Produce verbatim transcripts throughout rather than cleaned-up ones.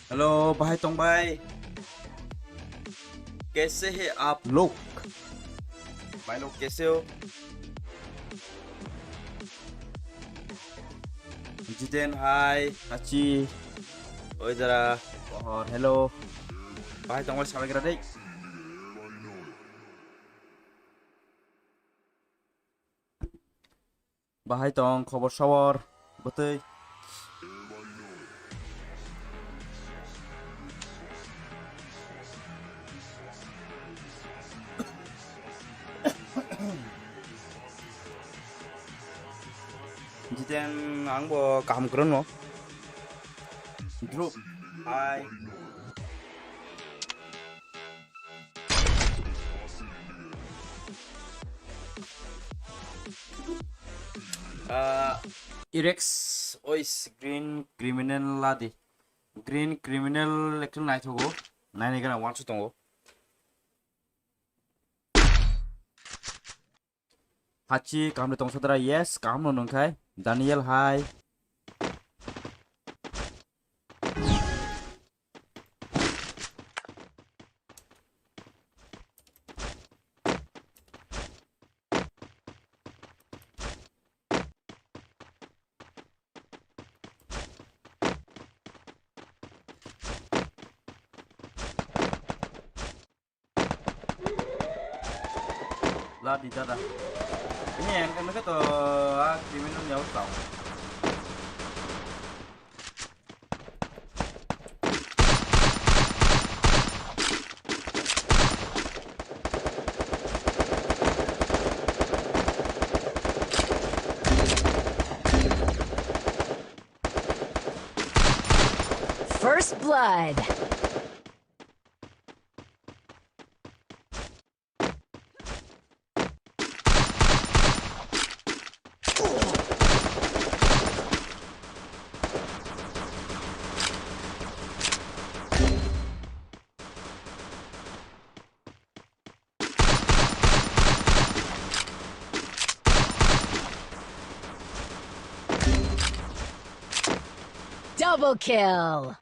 Hello, bahai tong bai? Kaise hai aap log? Bhai log kaise ho? Jiten, hi, Hachi, oi dara, Pohor, hello. Bahai tong bai sabai gra dei. Bahai tong, khobor sobor, bwtwi? Jiten, ang bo kaham kwrwngno. Dhruv, hi. Ah, Irex, ois, green criminal ladi. Green criminal ekhe naithogo. Naini gana wansuk tongo. Hachi, kaham de tong sadra? Yes, kaham no nung khai. Daniel, hi. Ladi dada. Ini yang kena ke to, ah, criminal ni auto. First blood. Double kill.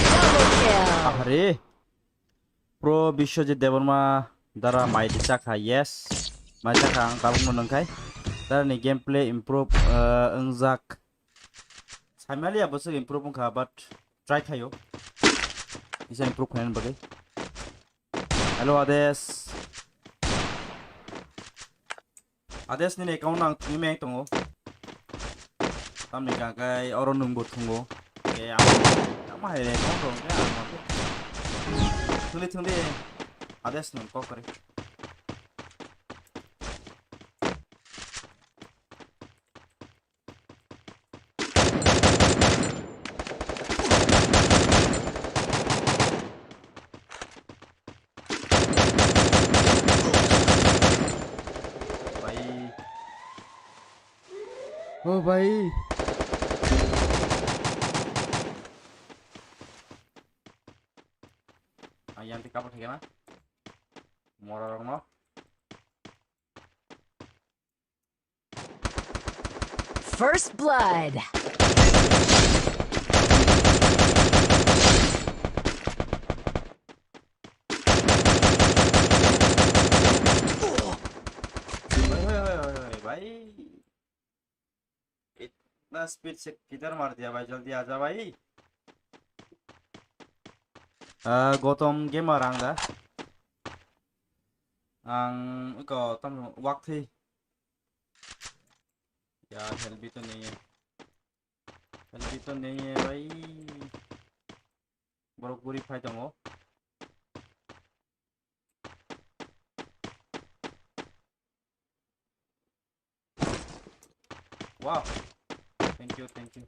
Double kill. Ahare. Pro Biswajit Debbarma dara mai di chakha, yes. Mai chakha ang tabuk no nungkhai. Dara ni gameplay improve, eh, wngjak. Saimaliya bwswk improve wngkha, but try khaio. Isa improve khainani bagwi. Hello, Ades. Ades nini account ang thwngwi meng tongo. Tamni kha khe oro nwngbo thwngo. Khe ang, ang ma hai account rok khe ang ma khe. Thwngli thwngli Ades nwng kok kwrwi. Bhai. Oh, bhai. Ang yang di kapal kena. Mora rong no. First blood. Oi, oi, oi, oi, oi, bhai. Itna speed se kidhar mar diya, bhai? Jaldi aaja, bhai. Ah, Gotom Gamer ang da. Ang iko tam wak thi. Yaar, help bhi to nahi hai. Help bhi to nahi hai, bhai. Borok guri phai tongo. Wow. Thank you, thank you.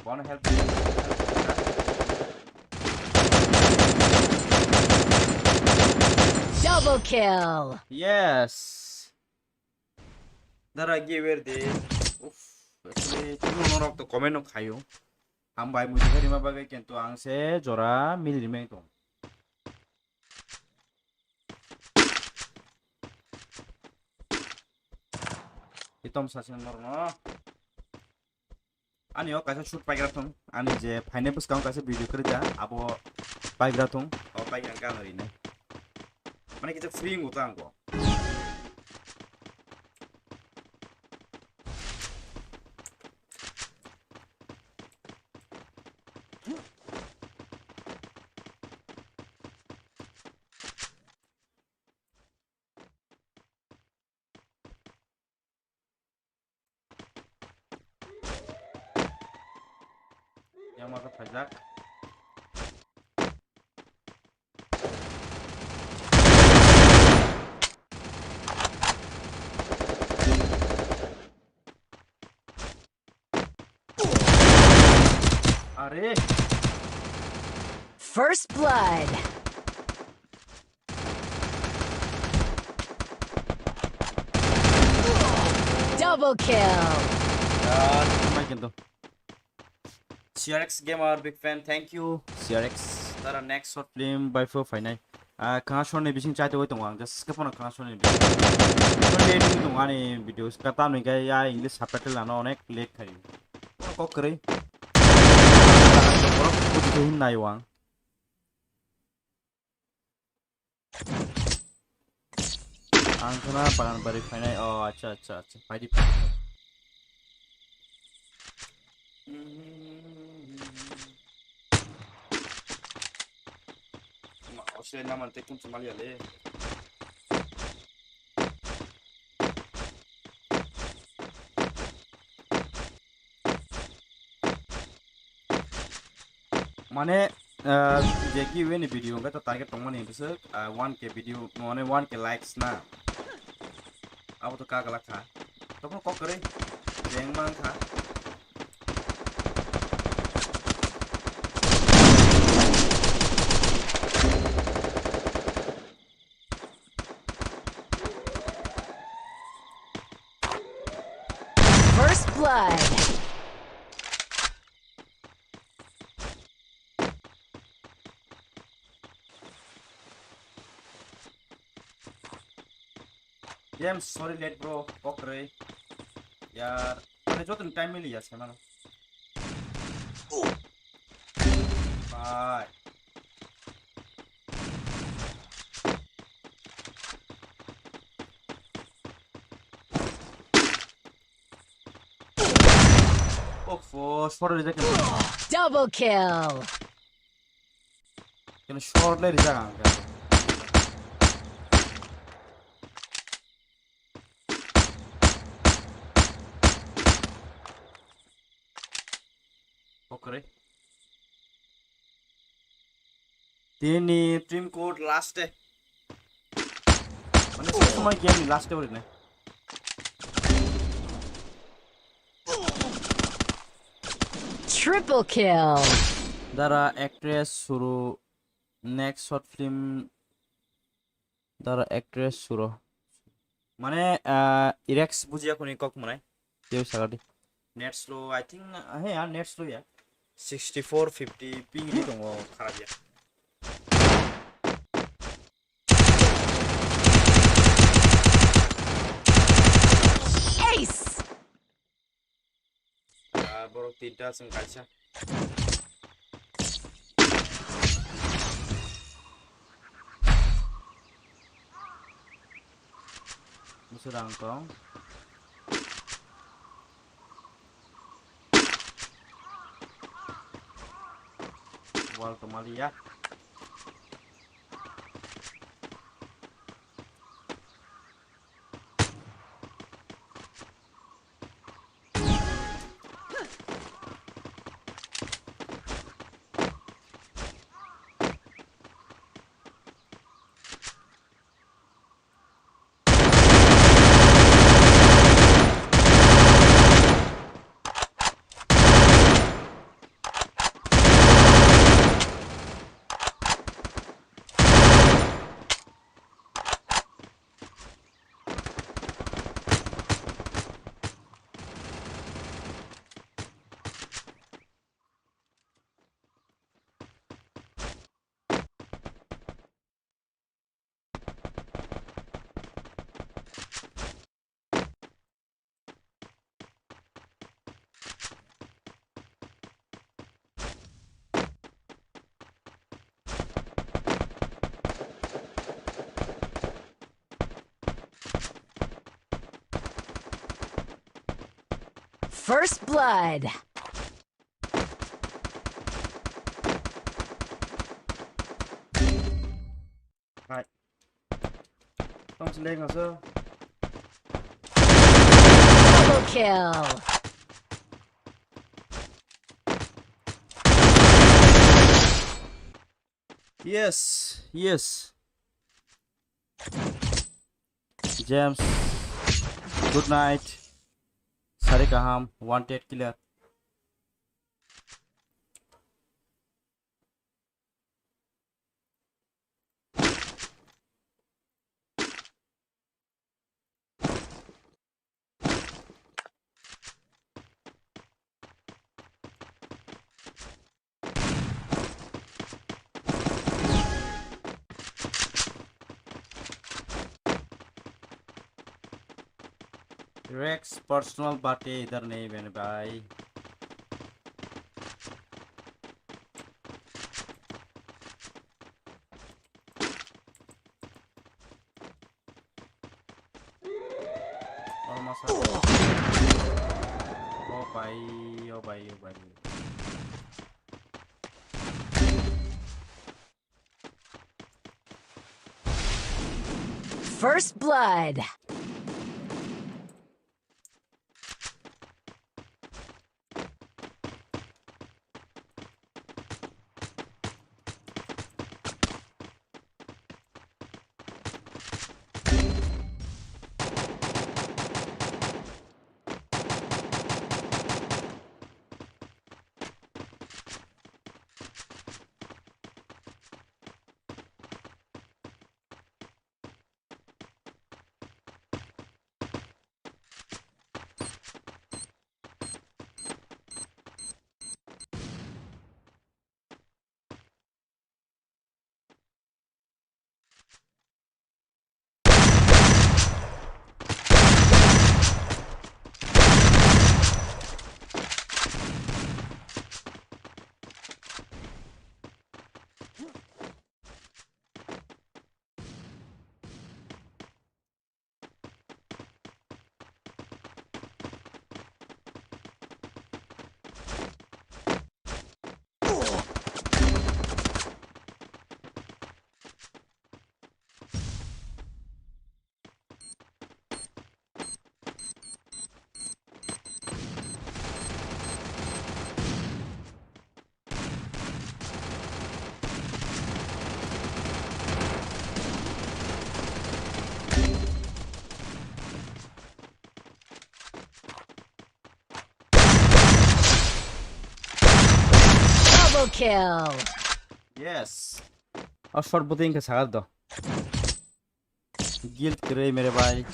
Wanna help me? Double kill. Yes. Dara giver de. Uff, actually, chini norok to comment no khayo. Hambai mui dikha rima bagwi kintu ang se jora mili rimeng tong. Itom sasing norno. Ani o kaisa shoot paigra thung. Ani je phainai bwskango kaisa video kwrwi da, abo paigra thung. O paigra ang kano rinai. Mane kisa free wngbo ta ang bo. Yang masa pajak. Are. First blood. Double kill. Ah, tama kintu. C R X Gamer, big fan, thank you. C R X. Tara next short film bai pho phainai. Ah, khana short ni bising chai togoi tongo ang, just skip no khana short ni bising. Short ni tongo ani videos kata nui ga ya English subtitle ano onek late khai. Kok kre. Borok buji hin nai wang. Ang khna Bagan Bari phainai. Oh, acha, acha, acha. Phaidi, phaidi. Ma, osle naman te kun chumali ale. Mane, ah, je giveaway ni video hwnkhe to target tongmani bwswk, ah, one K video, mane one K likes na. Abo to kaglak kha. Tokno kok kwrwi. Jeng mang kha. First blood. Game sorry late bro, kok kwrwi. Yar, mane joto ni time mili ya se mano. Bye. Off, short reject. Double kill. Kena short le reject ang kena. Okre. Tini team code last e. Mane sob somoi game ni last e ori ne. Triple kill. Dara actress suru next short film. Dara actress suro. Mane, ah, Irex bujiya kuni kok mane. Teo sagadi. Net slow, I think, ah, he, ah, net slow ya. Sixty-four fifty ping di tongo kharap ya. Ace. Ah, borok tinta chwng kaisa. Musurang tong. Wal tongmaliya. First blood. Hai. Tong seleng aso. Double kill. Yes, yes. James, good night. Sari kaham, wanted killer. Rex personal birthday idhar nahi mere bhai. Oh, masa. Oh, bhai, oh, bhai, oh, bhai. First blood. Double kill. Yes. Or shot buting ke sagar do. Guilt kre mere bhai.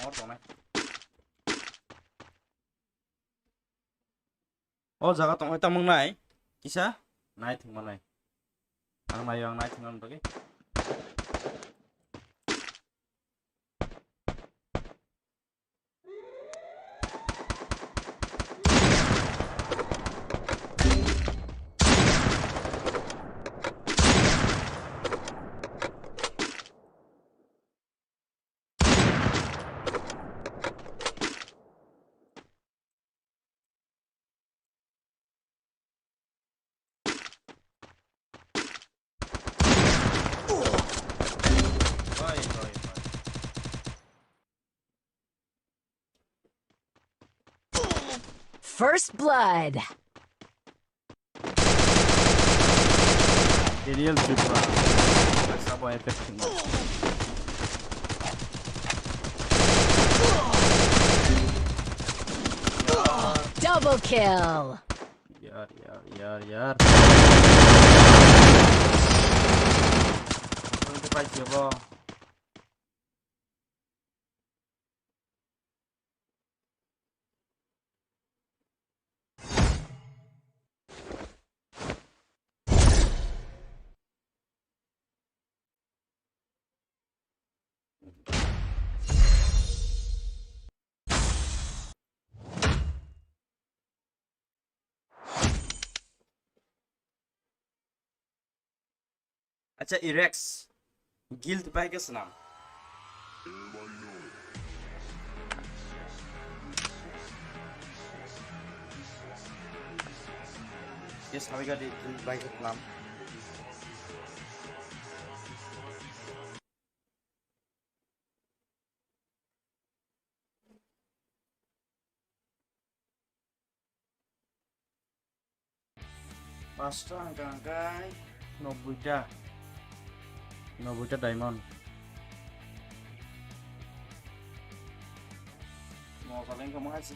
Or tonai. O jaga tongwi tongmung nai. Kisa? Nai thwngma nai. Ang naio, ang nai thwngna bagwi. First blood. Aerial Tripura. Paisa bo effect tongma. Double kill. Yar, yar, yar, yar. Twenty five ya, bro. Acha, Irex. Guild bai khe swnam. Yes, sabai gadi guild bai khe swnam. Pasta hwnkha hwnkhe nobboi ta, nobboi ta diamond. Moja lengkha mo hai se.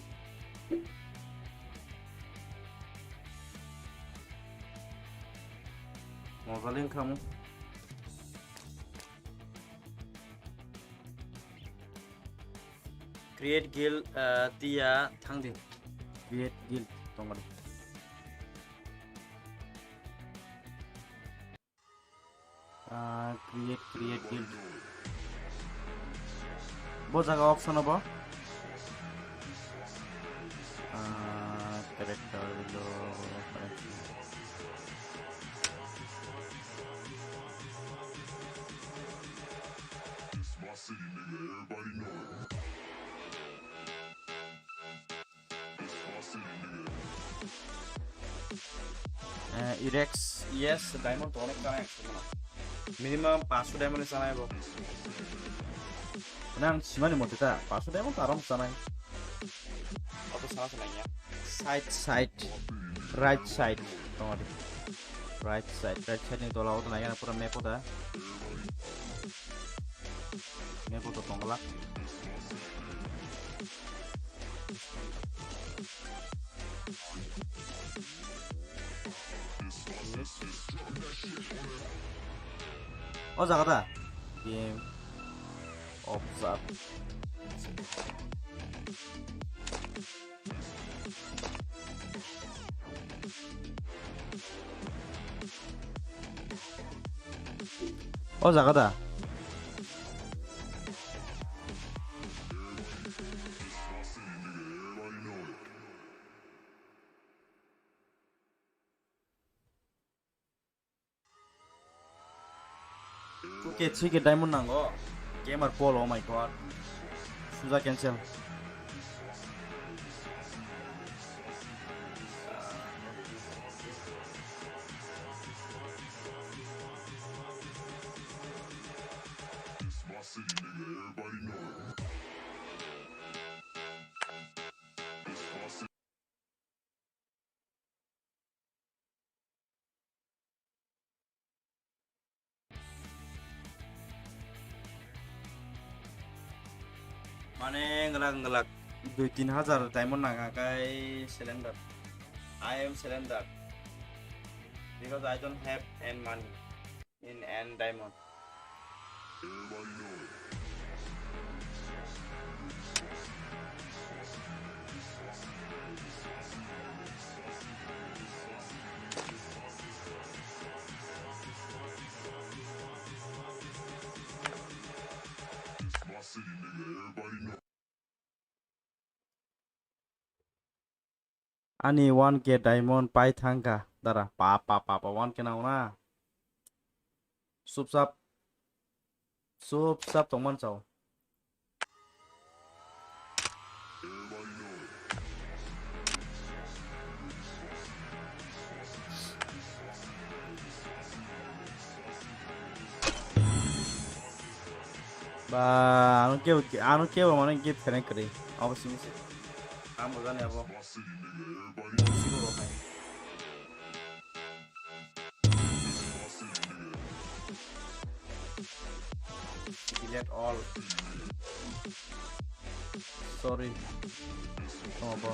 Moja lengkha mo. Create guild, ah, tiya thangdi. Create guild tongmani. Ah, create, create guild. Bo jaga option obo. Ah, character window. Eh, Irex, yes, diamond to onek tara ekso gana. Minimum paanso diamond ni chanai bo. Nang simani mote ta, paanso diamond to aram chanai. Oto sana sana ya. Side, side, right side, tongodi. Right side, right side ni tola oto nai gana pura map oda. Map oto tongla. O jaga da? Game observe. O jaga da? Two K, three K diamond nango. Gamer Paul, oh my god. Suja cancel. Mane nglak nglak dui tin hajar diamond nang kai cylinder. I am cylinder because I don't have any money in any diamond. Ani one K diamond pai thangkha dara. Pa, pa, pa, pa, one K nang na. Sup sap. Sup sap tongman chao. Ba, ano kebo, ano kebo mane gift kene kri. Abo simi se. Amo jani abo. Delete all. Sorry. Oh, bo.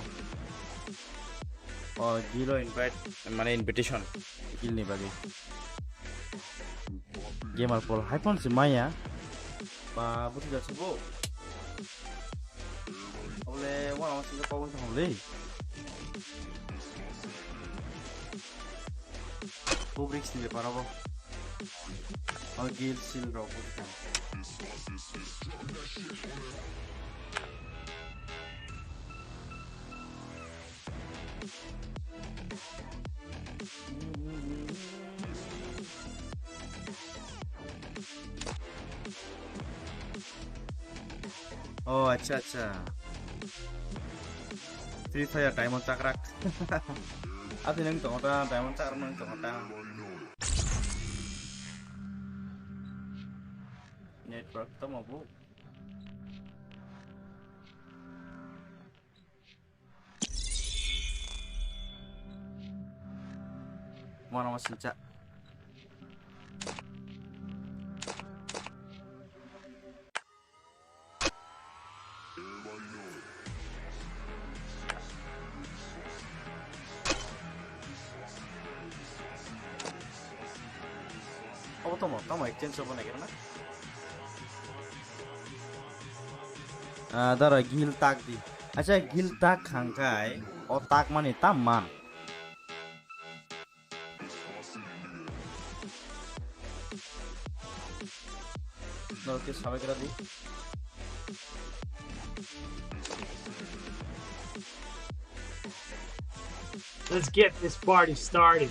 Oh, zero invite, mane invitation. Guild ni bagwi. Gamer Paul. Hai phone se maya. Ba, buti da subo. Ole, wana wana singa pawon sa hole. Kubrick ni bepar abo. O guild seal rok buti da. Oh, acha, acha. Free Fire Diamond chakrak. Ati nang tongota, Diamond chakrak nang tongota. Network to mabu. Mano masincha. Obo tamo, tamo exchange obo naikhe na? Ah, dara gil tak di. Acha gil tak khangkai, o tak mani tam man. Norok khe sabai kira di. Let's get this party started.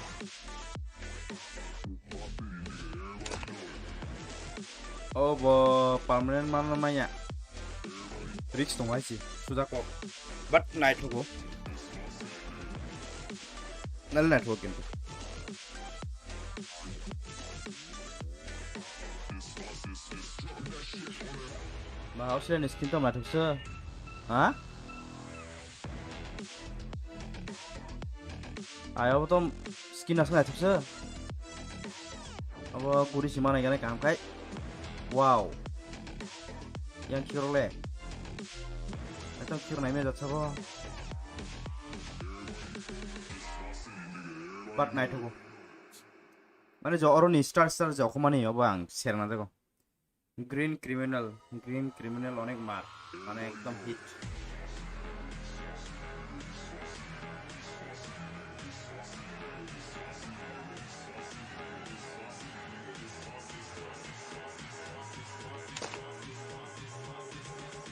Obo permanent manna maya. Risk tong hai si, suja kok. But naithogo. Nal naithogo kintu. Ba, Australia ni skin tong naithok se. Ha? Ayo, obo to skin aswk naithok se. Obo guri si manai gana kaham khai. Wow. Yang khiro le. Ekdom khiro nai me jat sabo. But naithogo. Mane jo oro ni star star jo khomani obo ang serna jago. Green Criminal, Green Criminal onek mar, mane ekdom hit.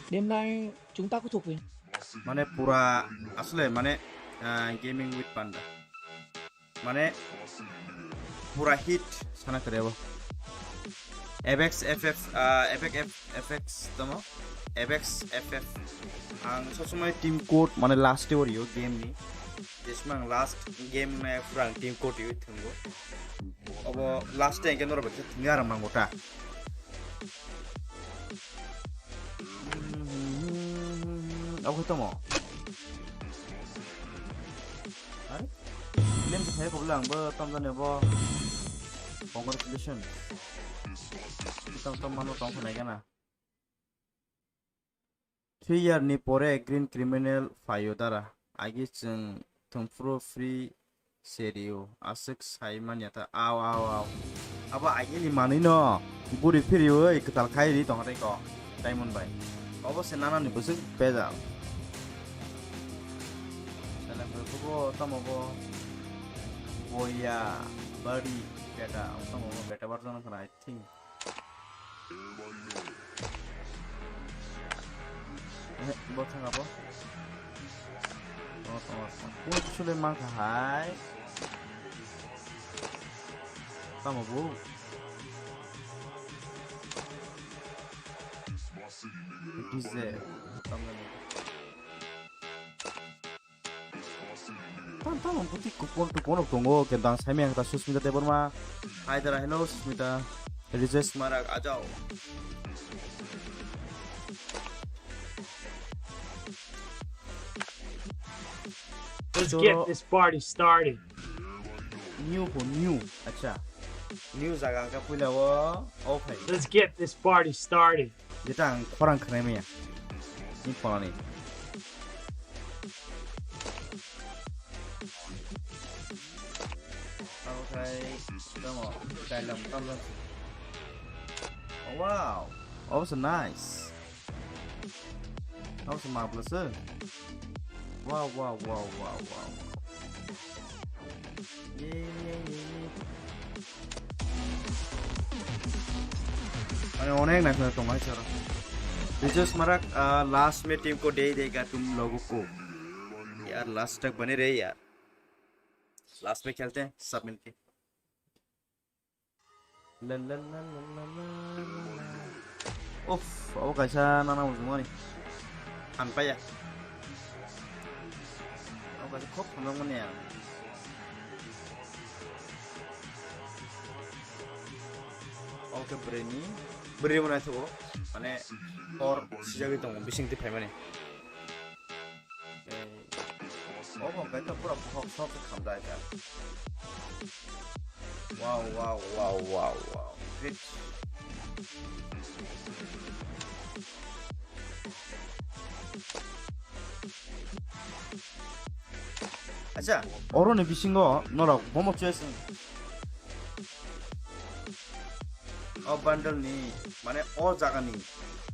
Demnai chwng ta kuthuk phi. Mane pura asle mane, ah, gaming with panda. Mane pura hit sana kwrwi bo. Apex F F, ah, Apex F-, F X tamo. Apex F F. Ang sob somoi team code mane last o rio game ni. Jesmang last game na pura ang team code rio thwngo. Obo last time ke norok bai thwngya rang mango ta. Abo khe tamo? Are? Film khe thai kobla ang bo tamjani bo. Congratulations. Tam tam mano tong khna gana. Three year ni pore Green Criminal phaio dara. Agi chwng thwngphuru free serio. Aswk sai manya ta. Aw, aw, aw. Abo agi ni manwi no. Guri phiriwi kwtal khai ri tong tei ko. Diamond bai. Obo se nana ni bwswk bejal. Seleng bai kubo tamo bo. Boya. Bari. Beta. Tamo bo beta version khna, I think. Eh, bo thang abo. Oh, oh, oh. Kung kusule mang kha hai. Tamo bu. D J. Tamo ni. Tam tam ang puti kupon tupon rok tongo, kenta ang saimaya khe ta Susmita Debbarma. Hi dara, hello Susmita. Rijesh Marak, ajao. Let's get this party started. New po, new. Acha. New jaga ang khe puila o. Okay. Let's get this party started. Jeta ang khorang khwnai maya. Ni phone ni. Okay, tamo, kailam, tamo. Wow, also nice. Also marvelous. Wow, wow, wow, wow, wow. Ye, ye, ye, ye. Mane onek naithok tongnai sir. Rijesh Marak, ah, last me team ko de dega tum logo ko. Yaar, last tak bane re yaar. Last me khelte hain sab milke. La, la, la. Uff, abo kaisa nana mujungmani. Phan paya. Obo kaisa khub hamjakmani ang. Obo khe bwrwini, bwrwi bo naithogo, mane hor sijagwi tongo bisingtwi phaimani. Obo hwnkhe to pura bohok sok khe khamjak kha. Wow, wow, wow, wow, wow. Great. Acha, oroni bisingo norok bomo choice o bundle ni, mane o jaga ni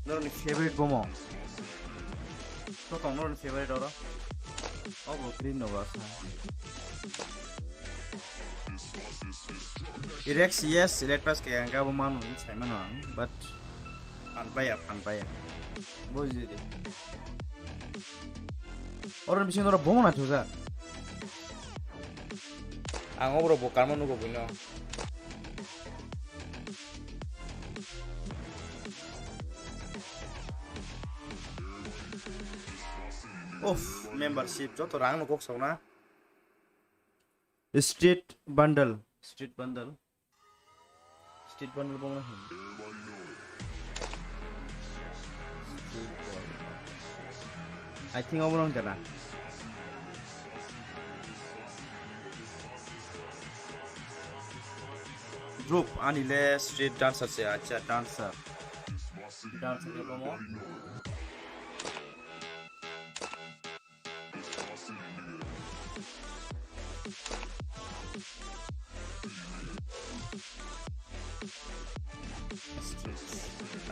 norokni favorite bomo. To tong norokni favorite oro. O bo green no ba sa. Rex, yes, Elite Pass kaya ang kabo mano, sai mano ang, but phan paya, phan paya. Buji di. Oro bisingo oro bomo na thuja. Ang obro bo karma nugo buino. Uff, membership joto rang no kok sauna. Street bundle, street bundle. Street bundle bong na hin. I think obo nang jana. Group ani le street dancer se, acha dancer. Dancer le bomo.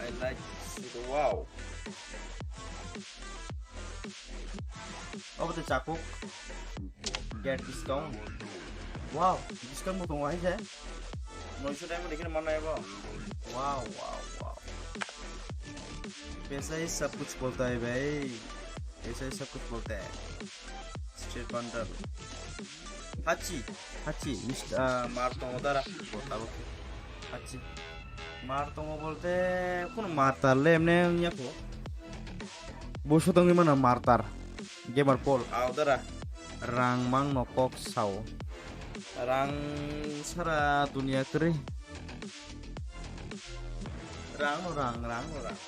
I like it. Wow. Obo tei chakuk. Get discount. Wow, discount bo tongo hai se. Noisho time dekhe manai bo. Wow, wow, wow. पैसा ही सब कुछ बोलता है भाई, पैसा ही सब कुछ बोलता है। Street bundle. Hachi, hachi, Mister, ah, mar tongo dara. Bo tabuk. Hachi. Mar tongo bolte, kono mar tar le emne wngya ko. Busu tongwi mano mar tar. Gamer Paul, ah, dara. Rang mang no kok sao. Rang sara dunia kwrwi. Rang no rang, rang no rang.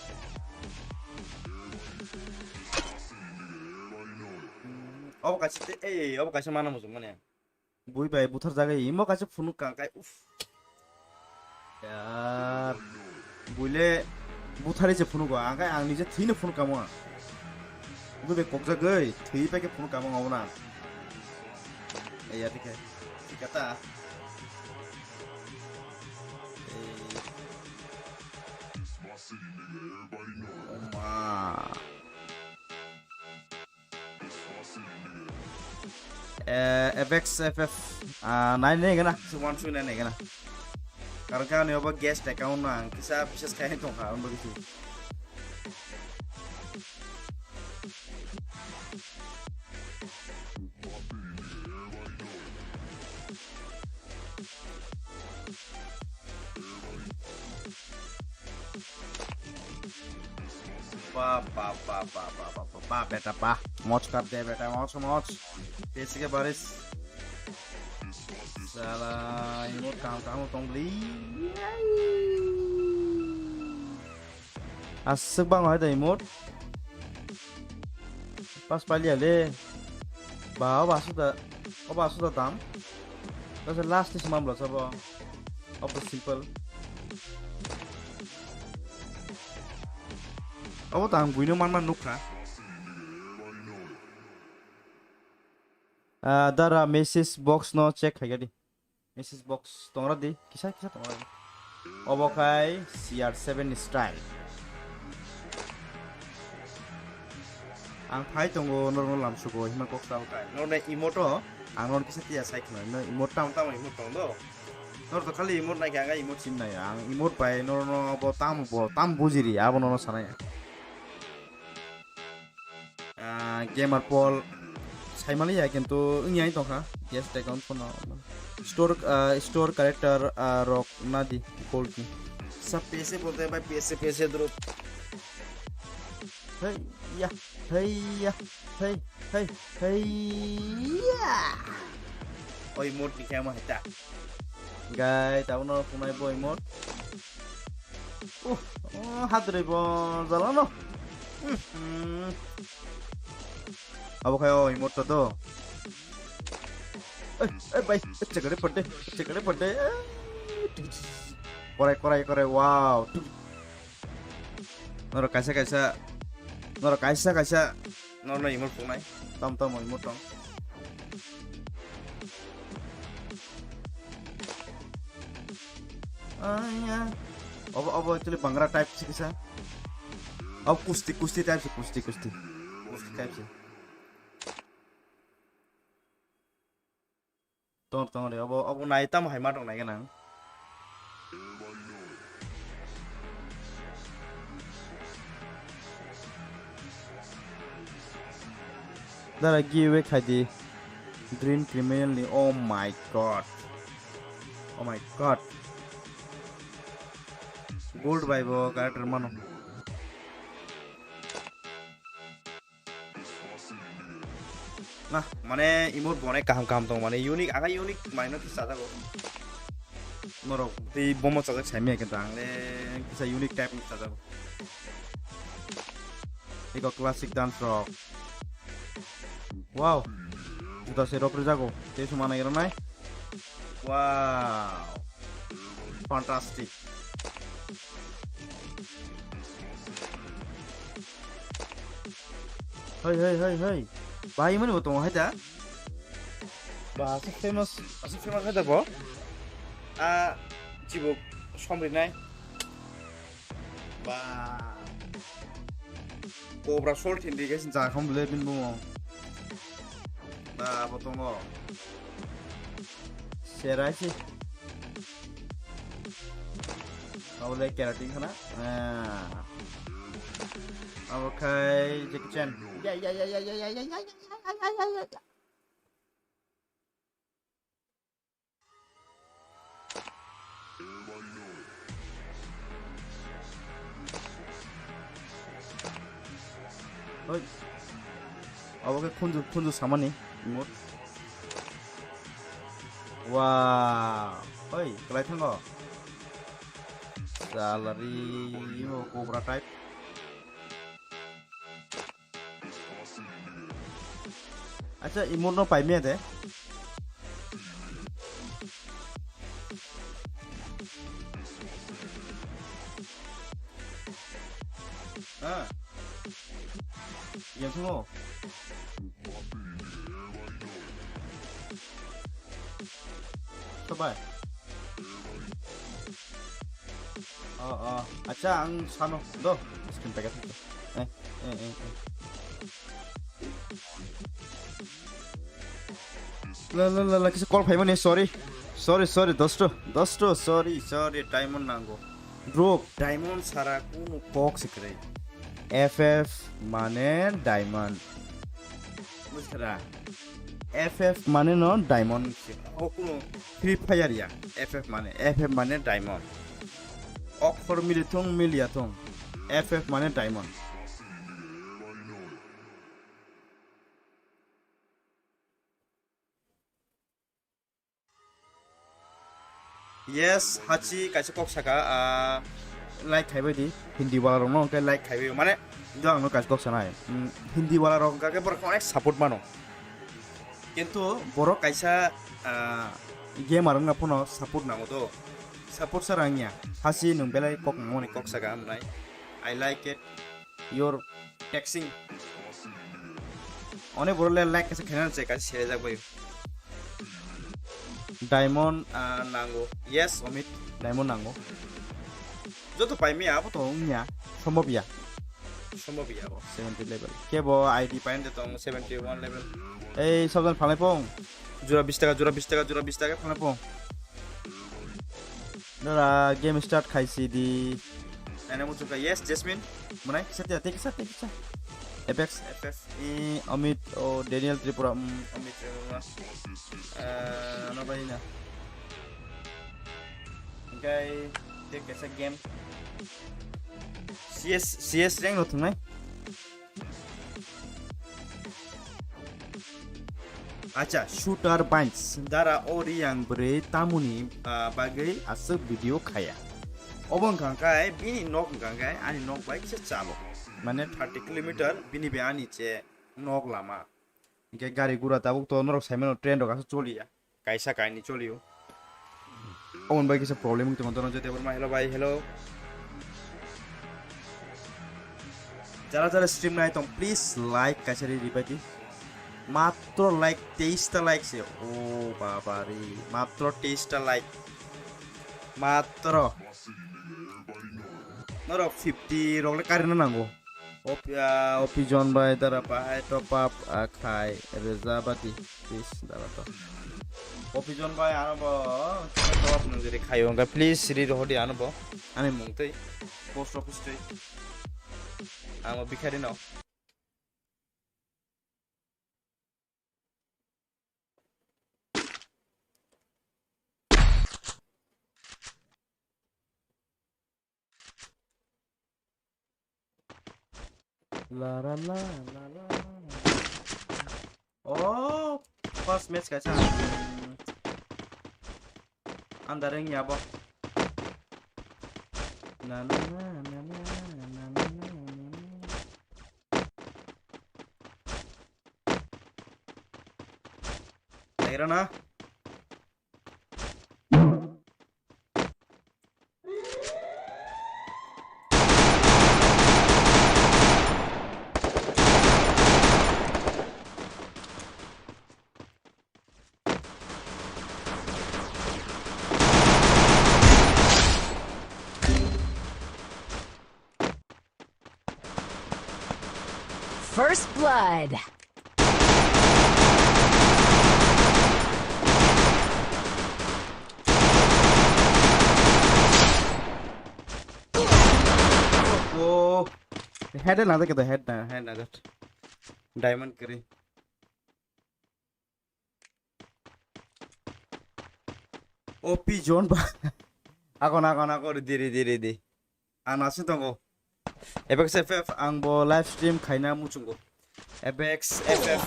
Obo kaisa te, ei, obo kaisa mana muchung mani. Bui bai buthar jaga imo kaisa phunuk kang kai, uff. Yar. Buile buthari se phunuk ang kai, ang nije thwino phunuk kamo. Bui bai kokjagwi thwi pai khe phunuk kamo ngau na. Ei ya dikhe. Dikhe ta. Ei. Oh ma. Eh, F X F F, ah, nai nai gana, one two nai nai gana. Karon khe ani obo guest account no ang kisa bises khai tong kha, ang bo kisi. Ba, ba, ba, beta, ba. Moj kar de, beta, moj, moj. P S K baris. Sala, emote kaham, kaham tong bli. Aswk bang hai da emote. Pas palia le. Ba, oba suda, oba suda dam. Bas last is mamla sabo. Oba simple. Obo tang buino manma nukha. Ah, dara message box no check khaigadi. Message box tongra di, kisa kisa tongra di. Obo khai C R seven style. Ang phai tongo norno lamsugo hima kok tal kai. Norne emote o ang norno kisa tiya sai khna. No emote tam tam emote tong do. Nor to khali emote nai kha, ang emote sim nai. Ang emote bai norno bo tam bo tam bujiri abo norno sanai. Ah, Gamer Paul saimaliya kintu wngya tongkha guest account phone no store, ah, store character, ah, rok nadi gold ni. Sab P S A bolte bhai, P S A, P S A drop. Hey, ya. Hei ya, hei, hei, hei ya. Oi mot ni kaya mo heta. Gai, tabo no kunai boy mot. Uh, oh, hadri bo jala no. Hmm. Abo kaya oi mot to. Eh, eh, bai, eh, chekare pade, chekare pade. Korai, korai, korai, wow. Norok kaisa kaisa, norok kaisa kaisa norno emote pungnai. Tam tam emote tong. Aya. Obo, obo actually bangra type si kisa. Obo kusti, kusti type si, kusti, kusti. Kusti type si. Tong tong re, obo, obo nai tamo hai ma tong nai ganang. Dara giveaway khai di. Dream Criminal ni, oh my god. Oh my god. Gold bai bo character mano. Nah, mane emote bo onek kaham kaham tong, mane unique, aga unique maino kisa chajago. Norok tei bomo chajak saimaya kintu ang le kisa unique type ni chajago. Eko classic dance rok. Wow. Juta se rok rijago. Tei suma nai rok nai. Wow. Fantastic. Hei, hei, hei, hei. Bahai mani bo tongo hai da. Ba, aswk famous, aswk famous hai da bo. A, chibuk somrinai. Ba. Cobra Salt hindi guys, jakham le bin bungo. Ba, bo tongo. Serai si. Abo le keratin khana. Ah. Abo khai Jackie Chan. Ya, ya, ya. Oi. Abo khe khunju, khunju samani. Emote. Wow. Oi, kwlai thango. Salary, imo cobra type. Acha, emote no paimaya de. Ha. Yang thango. Sabai. Oh, oh. Acha, ang sano. Do, screen packet. Eh, eh, eh, eh. La, la, la, la, kisa call phaimani, sorry. Sorry, sorry, dosto. Dosto, sorry, sorry, diamond nango. Bro, diamond sara kunu kok se kwrwi. F F mane diamond. Bujhara? F F mane no diamond se. O kunu Free Fire ya. F F mane, F F mane diamond. Okhor mili thung, mili ya thung. F F mane diamond. Yes, hachi kaisa kok saka, ah, like khaibai di, Hindi wala rokno hwnkhe like khaibai, mane, do ang no kaisa kok sanai. Mm, Hindi wala rok hwnkhe borok onek support mano. Kintu borok kaisa, ah, gamer wngna phano support nango do. Support sara wngya. Hachi nwng belai kok nangmani kok saka, amnai. I like it. Your texting. One borok le like kaisa khaina se kaisa sere jak bai. Diamond, ah, nango. Yes, Amit, diamond nango. Joto pai miya, abo to wngya. Sombob ya. Sombob ya bo. Seventy level. Kebo I D pain de tong seventy one level. Ei, sabjan phalai pong. Jura bis taka, jura bis taka, jura bis taka phalai pong. Dara game start khaisi di. Nana muchungkha, yes, Jasmine. Mwnai, kisa tiya, tei kisa, tei kisa. Apex, F F, eh, Amit, oh, Daniel Tripura, mm, Amit Tripura. Eh, ano bai na. Hingkai, tei kaisa game. C S, C S rank no thwngnai. Acha, shooter binds. Dara o riyang bwrwi tamoni, ah, bagwi aswk video khaya. Obo wngkha khe bini nok wngkha khe ani nok bai kisa chalo. Mane thirty kilometer bini bai ani che nok lama. Hingke gari gura tabuk to norok saimano train rok aswk choliya. Kaisa kainwi cholio. Omo bai kisa problem wng tongma dono jete borma. Hello bhai, hello. Jara jara stream nai tong, please like kaisa ri ribai di. Matro like, teis ta like se. O baba re, matro teis ta like. Matro. Norok fifty rok le karina nango. Opi, ah, Opi John bai dara bahai top up, ah, khai reza bati, please dara to. Opi John bai ano bo top up nang jere khayo, hingke please ri rohodi ano bo. Ani mung tei post office tei. Ano bikhari no. La la la la la. Oh, first match kaisa. Andaring ya bo. Na na na na na na na na na. Nagira na. First blood. Oh, head na, head na, head na. Diamond kiri. Opi John ba. Akon, akon, akon, ready, ready, ready. Ang nasin tongo. Apex F F, ang bo live stream khaina muchungo. Apex F F,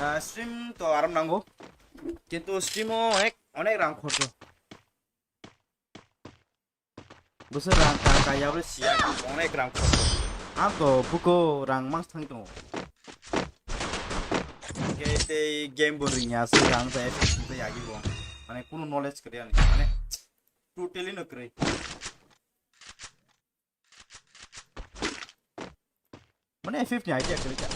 ah, stream to aram nango. Kintu stream o onek, onek rang khorcho. Bwswk rang ka, kaya abo siya, onek rang khoroksa. Ang to buko rang mas thang tongo. Hingke tei game bo ringya se rang tei F F tei yagi bo. Mane kunu knowledge kwrwi ani. Mane totally no kwrwi. Mane F F ni idea kwrwi kha.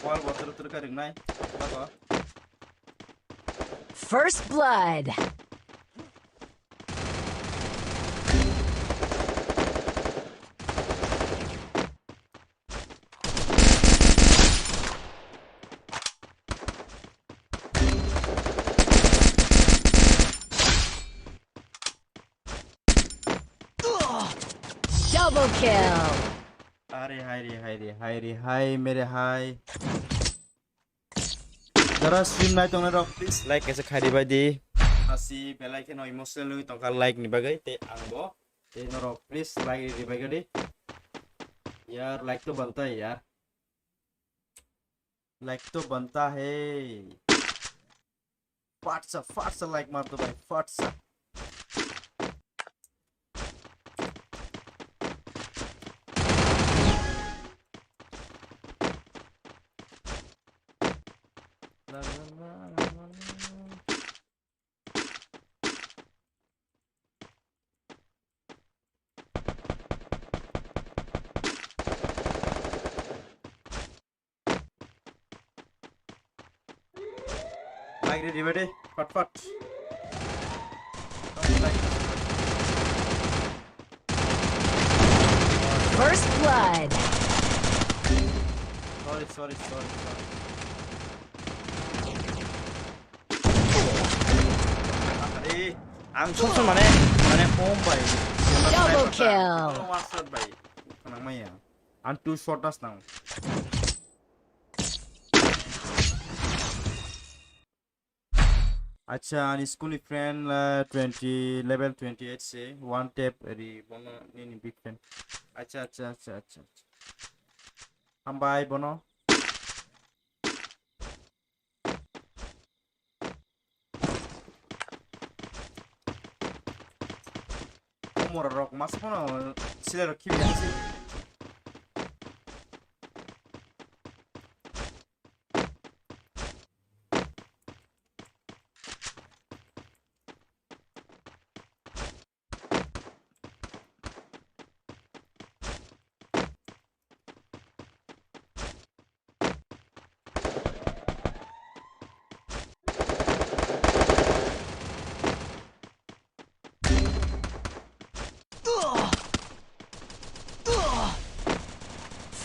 Wall bo turu turu khe ringnai. Bako. First blood. Double kill. Are hai re, hai re, hai re, hai mere hai. Jara stream nai tongnai rok, please like kaisa khai ribai di. Asi belai kheno emotional wngwi tongkha like ni bagwi, tei ang bo. Tei norok please like ribai di. Yaar, like to banta hai yaar. Like to banta hai. Fat sa, fat sa like maar do bhai, fat sa. Like ready, ready, fat fat. First blood. Sorry, sorry, sorry, sorry. Are, ang song song mane, mane home bai. Double kill. One shot bai. Kanang maya. Ang two shot das nang. Acha, ani school ni friend, uh, twenty, level twenty-eight se, one tap ri, bono nini big fan. Acha, acha, acha, acha, acha. Hambai bono. Umor rok masa bono sila rok khibi asi.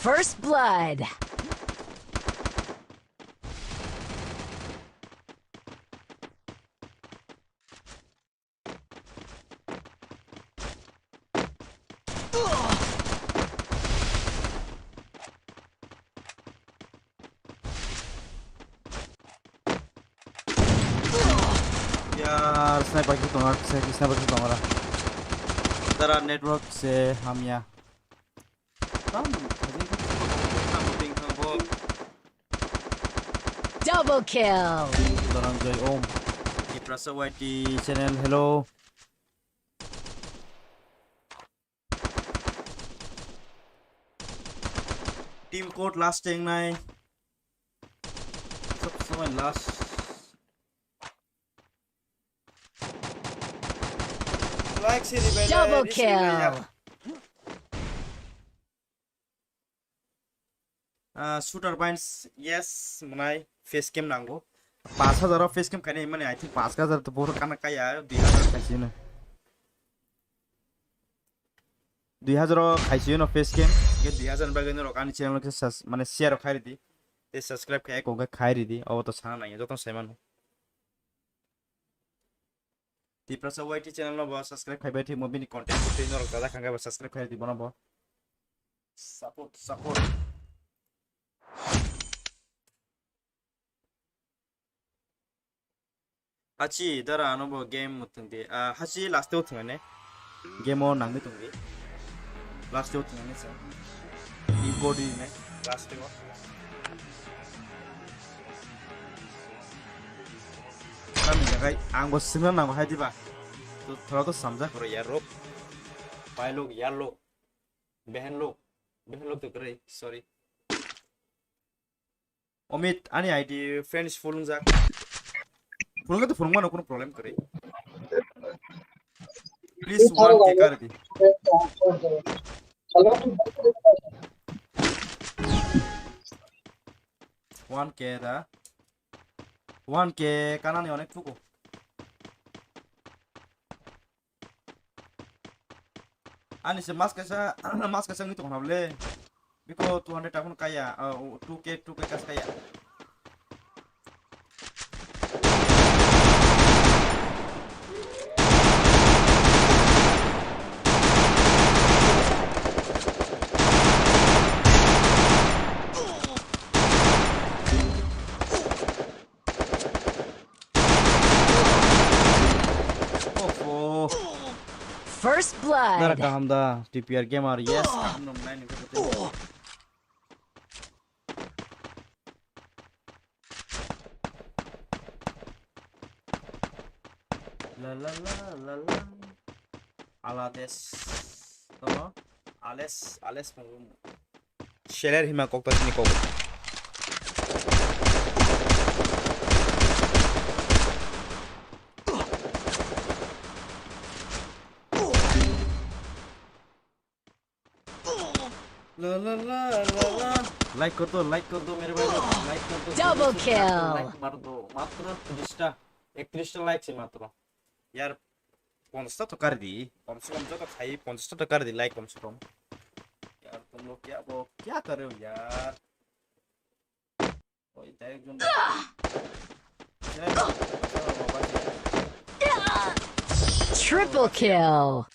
First blood. Yar, sniper ki tonga, sniper ki tonga. Dara network se hamya. Tam, Double kill. Dhananjay Om. Tiprasa Y T channel, hello. Team code last tengnai. Sob somoi last. Like siri bai. Double kill. Ah, shooter binds, yes, mwnai face cam nango. Pash hajar o face cam khainai mani, I think pash hajar to boro kana kaya, dui hajar khaisino. Dui hajar o khaisino face cam. Ge dui hajar bagwi norok ani channel ke sus-, mane share khai ridi. Te subscribe khai ko khai ridi. Obo to sana nai, joto sai mano. Tiprasa Y T channel no bo subscribe khai bai thik mo bini content bo tei norok dada khangkai bo subscribe khai ridi bono bo. Support, support. Hachi dara ano bo game mutung di. Ah, hachi last o thung ne. Game o nangni tung di. Last o thung ne sa. Import di ne. Last o. Kami jagai ang bo singna nango hai diba. To thora to samja koro yar rok. Pai lok, yar lok. Behen lok. Behen lok to kore, sorry. Omit, ani I D friends full wngjak. Full wngkha to full wngmano, kuno problem kwrwi. Please one K kar di. One K da. One K kanani onek thuko. Ani se mas kaisa, mas kaisa wngwi tongkha le. Biko two hundred ta phano kaya, ah, two K, two K kas kaya. Oho. First blood. Nara kaham da, T P R Gamer, yes, kaham nung nai nung khe. La la la la la. Alades. Tamo? Ales, Ales punggung. Seler hima kokta sini kok. La la la la la. Like kar do, like kar do, mere bhai, like kar do. Double kill. Like mar do. Matro tris ta, ektris ta like se matro. Yar, ponchash ta to kar di. Kom se kom joto khai ponchash ta to kar di, like kom se kom. Yar, Lo kya, wo kya kar rahe ho yaar? Koi direct jump. Triple kill.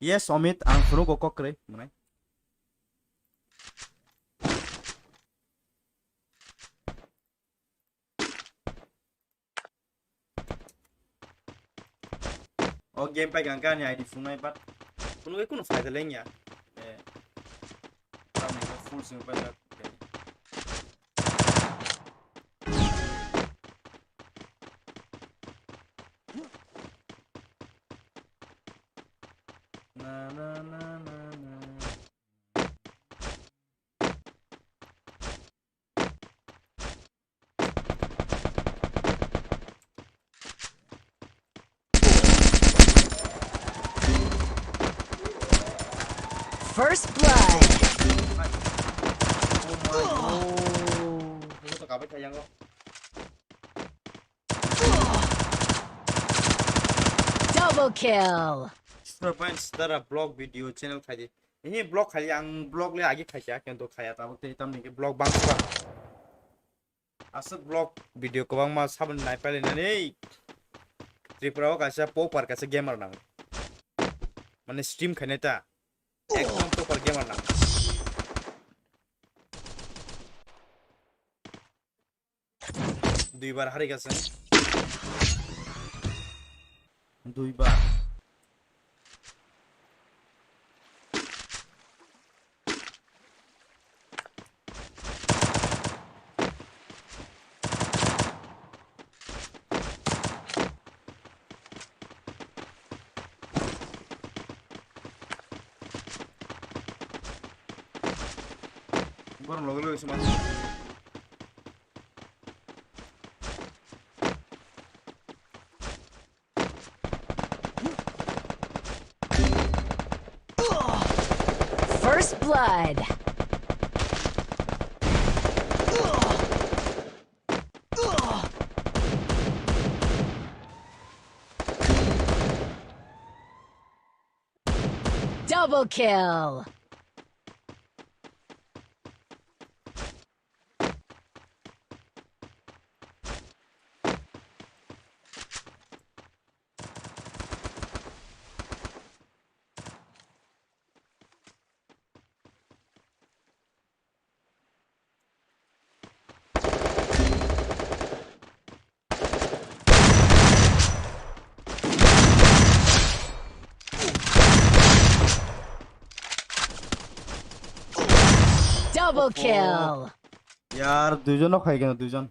Yes, Amit, ang phuru go kok kwrwi, mwnai. O game pai kang kani I D phungnai, but phunugwi kunu phaida lengya. Eh. Tamni full sing pai jak. Na, na, na, na, na. First blood. Oh my god. Double kill. Sir, fine, sir, a vlog video channel khai di. Ini vlog khai, ang vlog le agi khai kya, kento khaya, tabuk te tamni ke vlog bang suka. Aswk vlog video kwbangma saboni nai pailainani Tripura o kaisa pauper kaisa gamer nango. Mane stream khainai ta. Ekdom pauper gamer nango. Duibar hari gase. Duibar. Borok loge loge se ma. First blood. Double kill. Double kill. Yar, duijon no khai kena, duijon.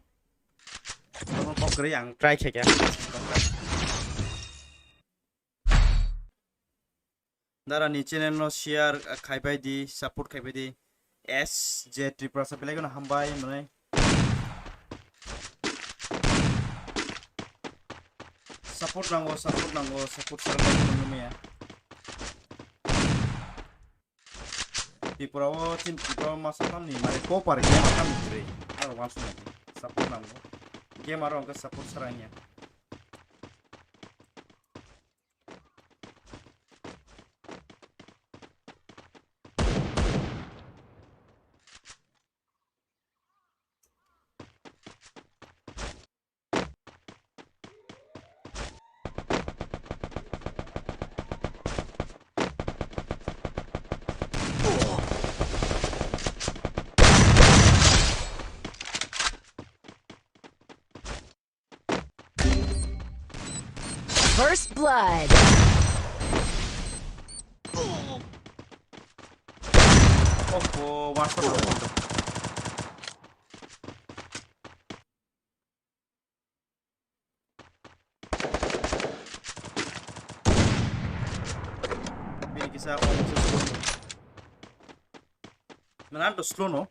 Tamo kok kwrwi ang try khe khe. Dara ni channel no share, uh, khai bai di, support khai bai di. S J Tripura sa belai no hambai mane. Support nango, support nango, support sa belai no maya. Tripura o chin Tripura o masa tamni mane pauper game tamni kwrwi. Aro wansuknai support nango. Game aro hwnkhe support sara wngya. First blood. Oho, one shot. Bini kisa. Mana to slow no?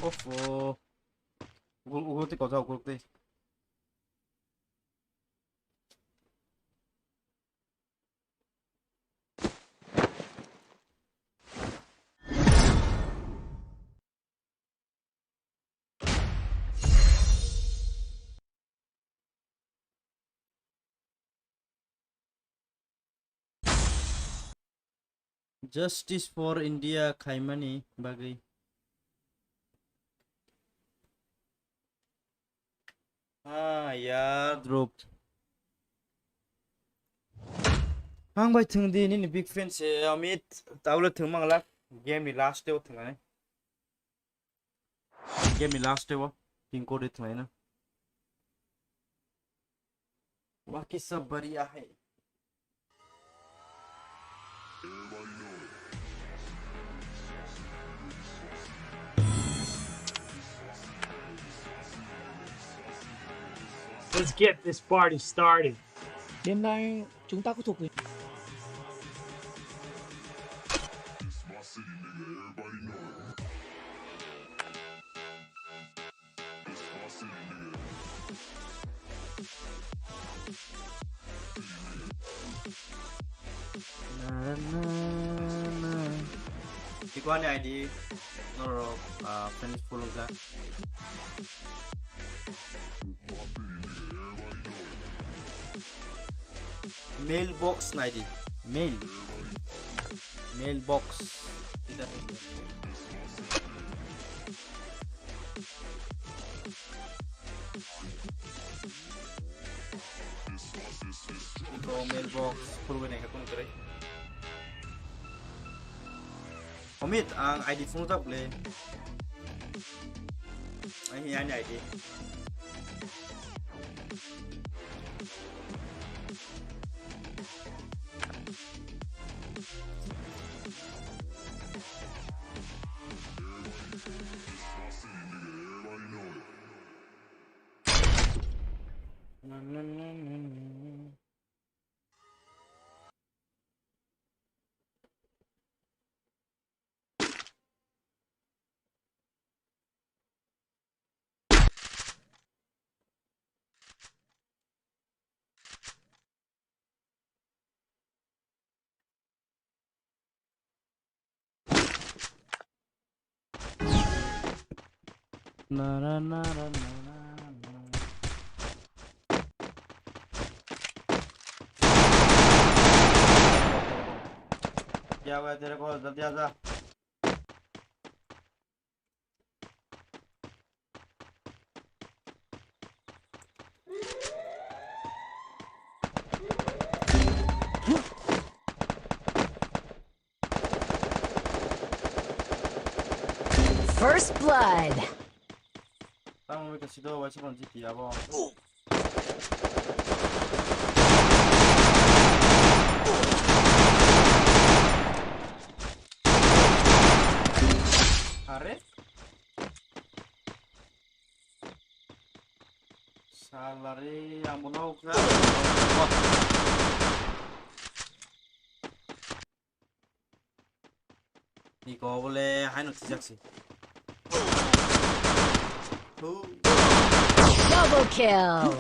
Off, oh. Ugul, ugul tei kosa, ugul tei. Justice for India khaimani bagwi. Ah, ya, drop. Ang bai thwng di, nini big fan se, Amit. Taule thwng manglak. Game ni last day o thwng ani. Game ni last day o. Pin code thwng ani. Baki sab bariya hai. Let's get this party started. Denai chungta kuthuk. Iko ani I D norok, ah, friends follow jak. Mailbox naidi. Mail. Mailbox. Iko mailbox. Purwe nengka kung kere. Omit, ang I D phone tak le. Ang hi ani I D. Na, na, na, na, na, na, na. क्या हुआ तेरे को? जल्दी आ जा। First blood. Tamo wika sido waisa kon jiti abo. Are? Salary ang bono ukha. Niko bole haino thijaksi. Double kill.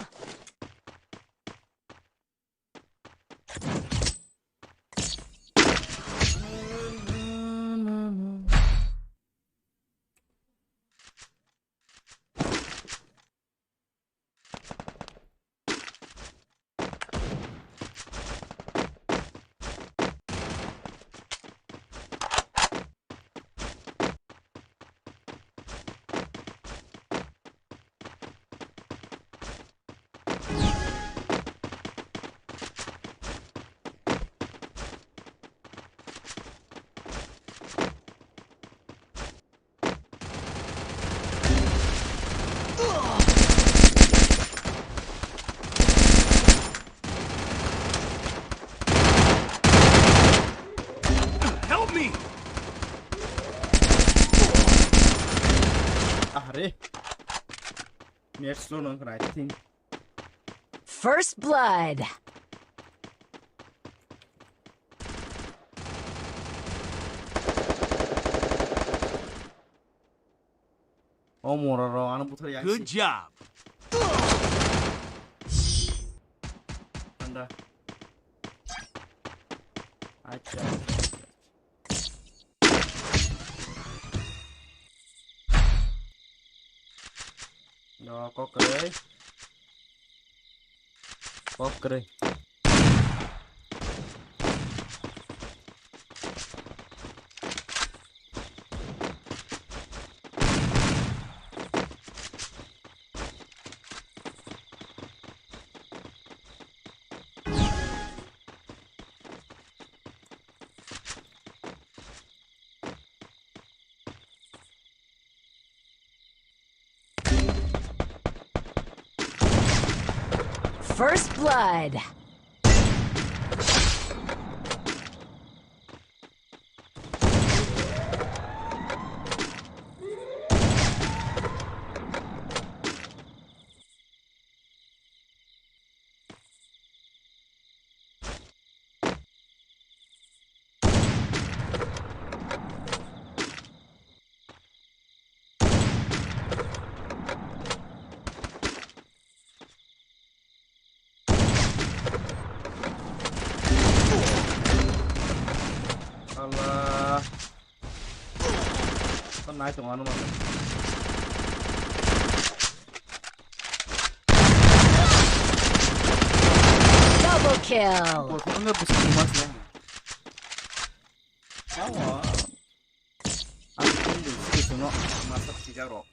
Help me! Are. Net slow nang kena, I think. First blood. O mora ro, ano buthar ya. Good job. Anda. Acha. Yo, kok kwrwi. Kok kwrwi. First blood. Allah. Kan naik dong anu mana? Double kill. Bosongnya bisa emas ya. Awa. Aku pun di sini semua masak tiga rok.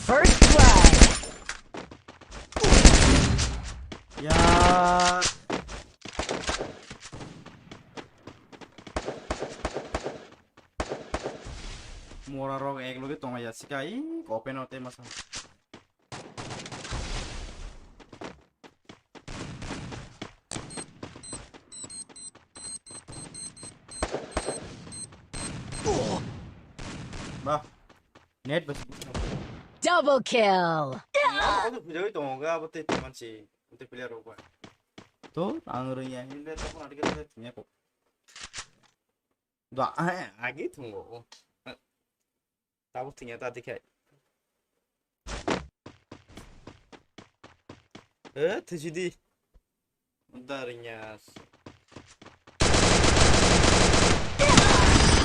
First blood. Ya. Mora rok ek loge tongya sika i open o te masa. Bah. Net basi. Double kill. Ano kok bujai tongo ga abo te mansi. Ante player rok ba. To ang rwngya hile to pon adik te thungya ko. Da agi thungo. Tabo thungya ta dikhai. Eh, thujidi. Darinyas.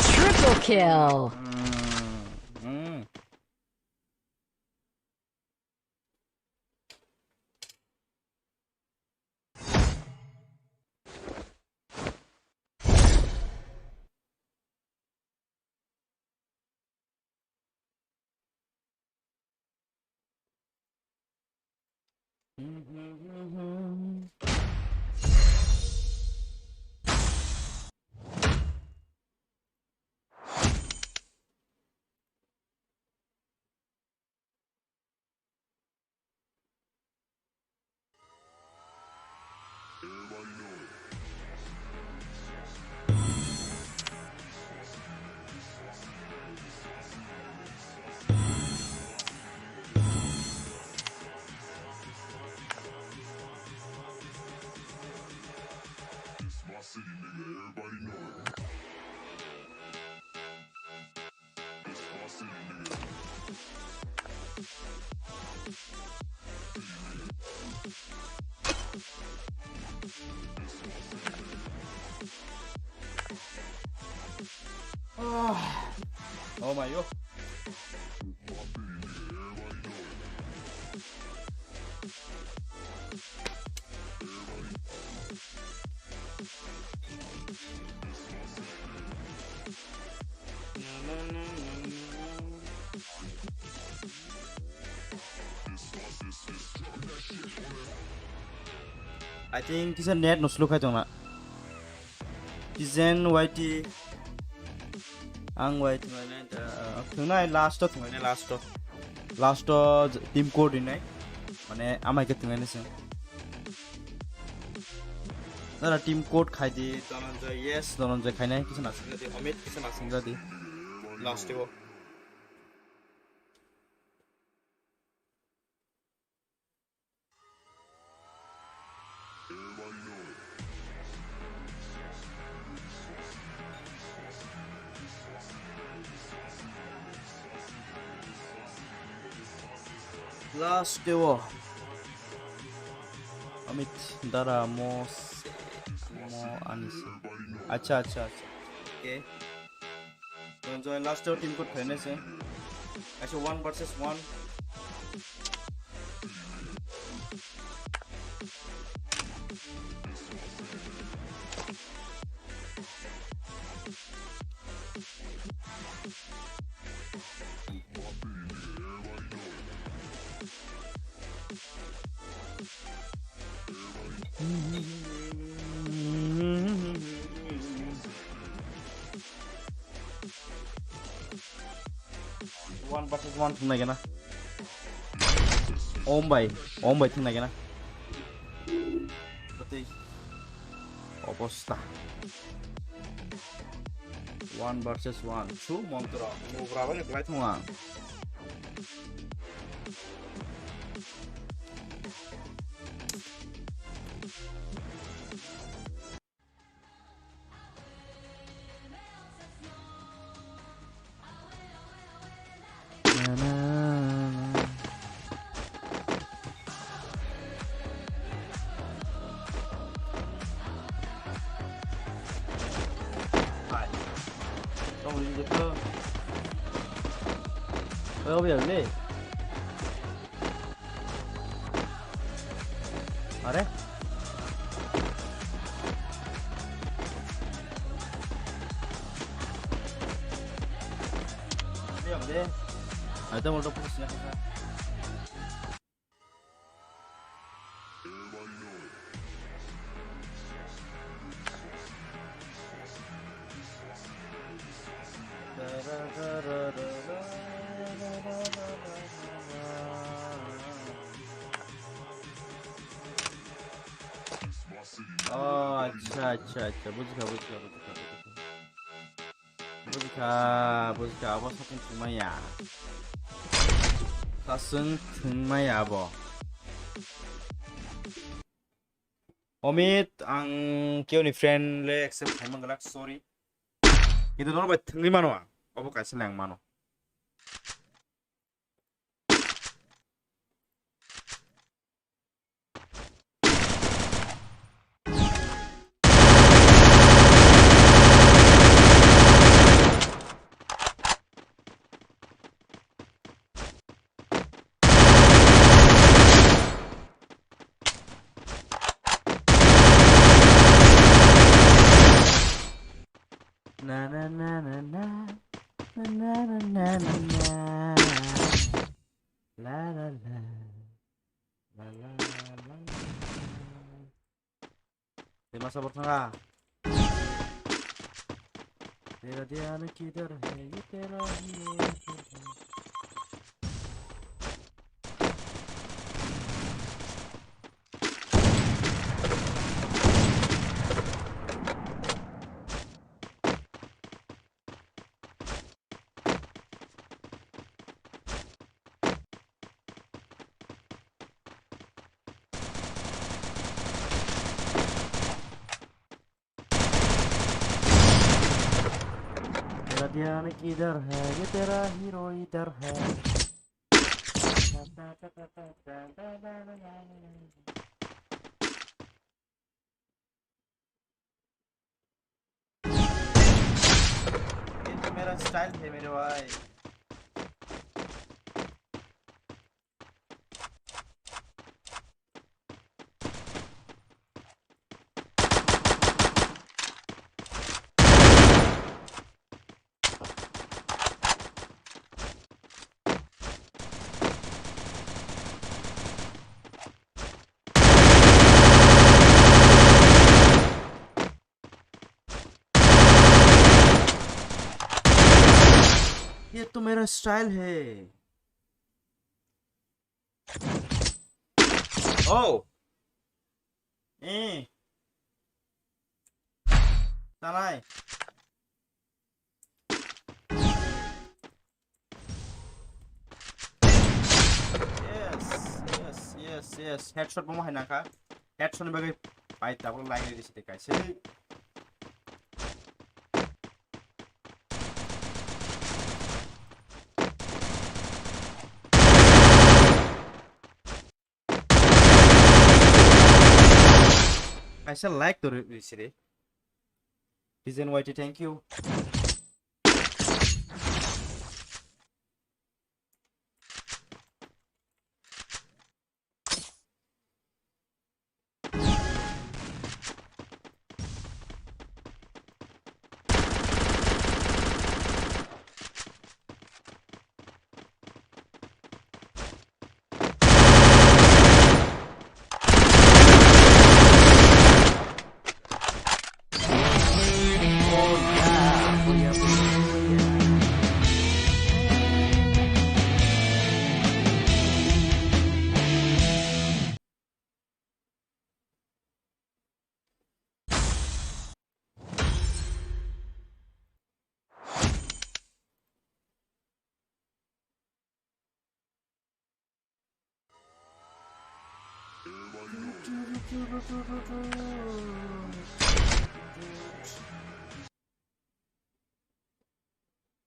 Triple kill. Hmm. Hmm. It's my city, nigga. Everybody know it. Oh my god. I think kisa net no slow khai tongna. Tizen Y T. Ang Y T mane, uh, thwngnai last o thwngnai last o. Last o team code rinai. Mane amai ke thwngnai se. Nara team code khai di, Dhananjay, yes, Dhananjay khainai, kisa nasing di, Amit, kisa nasing di. Last o. Last o. Amit Dara Mos Mo Anisi. Acha, acha, acha. Okay. Enjoy last o team code khainai se. Acha one versus one. One versus one thung nai gana. Om bai, om bai thung nai gana. Batwi. Obosta. One versus one. Su montro. Mubra bai glai thung ang. Hai. Tong ni jepto. Oi, obi ang ni. Are? Ayo, deh. Ayo, motor putus ya, kita. Oh, acha, acha, acha. Bujikha, bujikha, bujikha, bujikha. Bujikha, bujikha, abo satung thwngmaya. Satung thwngmaya abo. Omit, ang kiyoni friend le accept khaima glak, sorry. Kintu nono bai thwngwi mano ang. Obo kaisa le ang mano. Na, na, na, na, na. Na, na, na, na, na, na. La, la, la. La, la, la, la, la. Dimasa Borthanga. Tera dhyan kidhar hai, ye tera hi, ye tera hi. Tera dhyan kidhar hai, ye tera hero idhar hai. ये तो मेरा स्टाइल है मेरे भाई। ये तो मेरा स्टाइल है। Oh. Eh. Tanai. Yes, yes, yes, yes. Headshot bomo hai nangkha. Headshot ni bagwi bai tabuk like risi de kaise. Kaisa like to risi de. Vision Y T, thank you.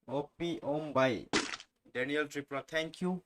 O P Om Bhai, Daniel Tripura, thank you.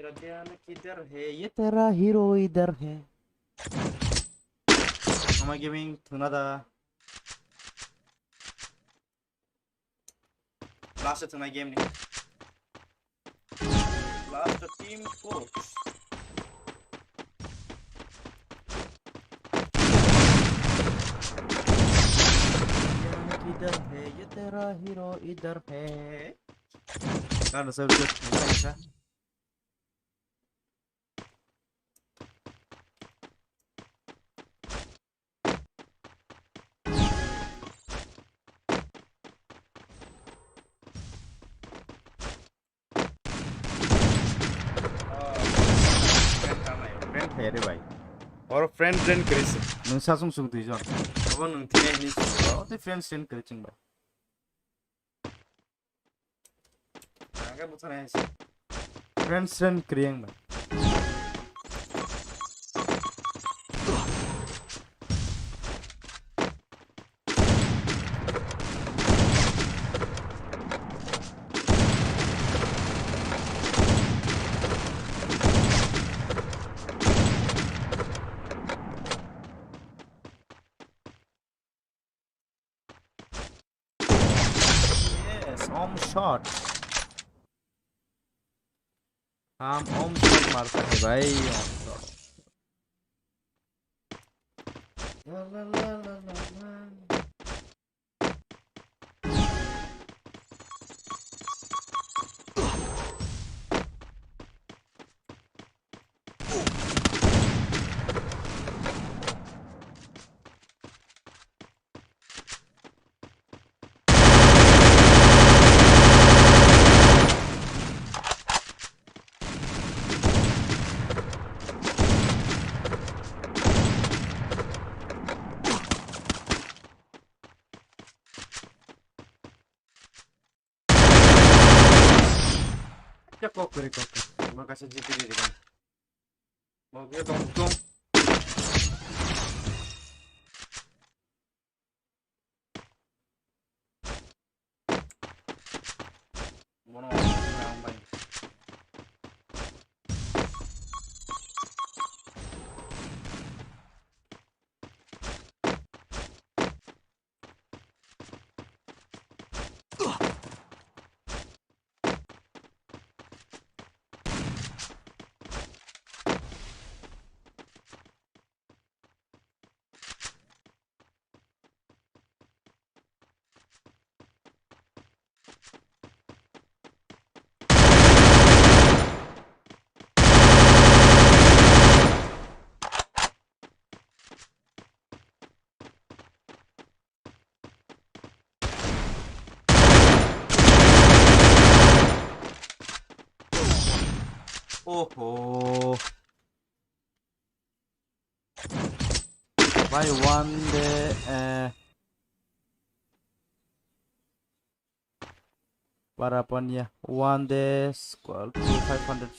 तेरा ध्यान किधर है, ये तेरा हीरो इधर है। Mama Gaming, thuna da. Last thwngnai game ni. Last team coach. ये किधर है, ये तेरा हीरो इधर है। गाना सब कुछ। Friend khaire bai. Oro friend friend kwrwi se. Nwng sasung sung duijon. Abo nwng thini hini sung. Abo tei friend friend kwrwi chwng bai. Friends friend kwrwi ang bai. Yes, om shot. हम om shot मारता है भाई, om shot. La, la, la, la, la, la. Ya kok kiri kok. Makasih G P D kan. Mau dia tong tong. Bono ang bai. Oho. Bhai, one day, eh, para panya, one day squad to five hundred.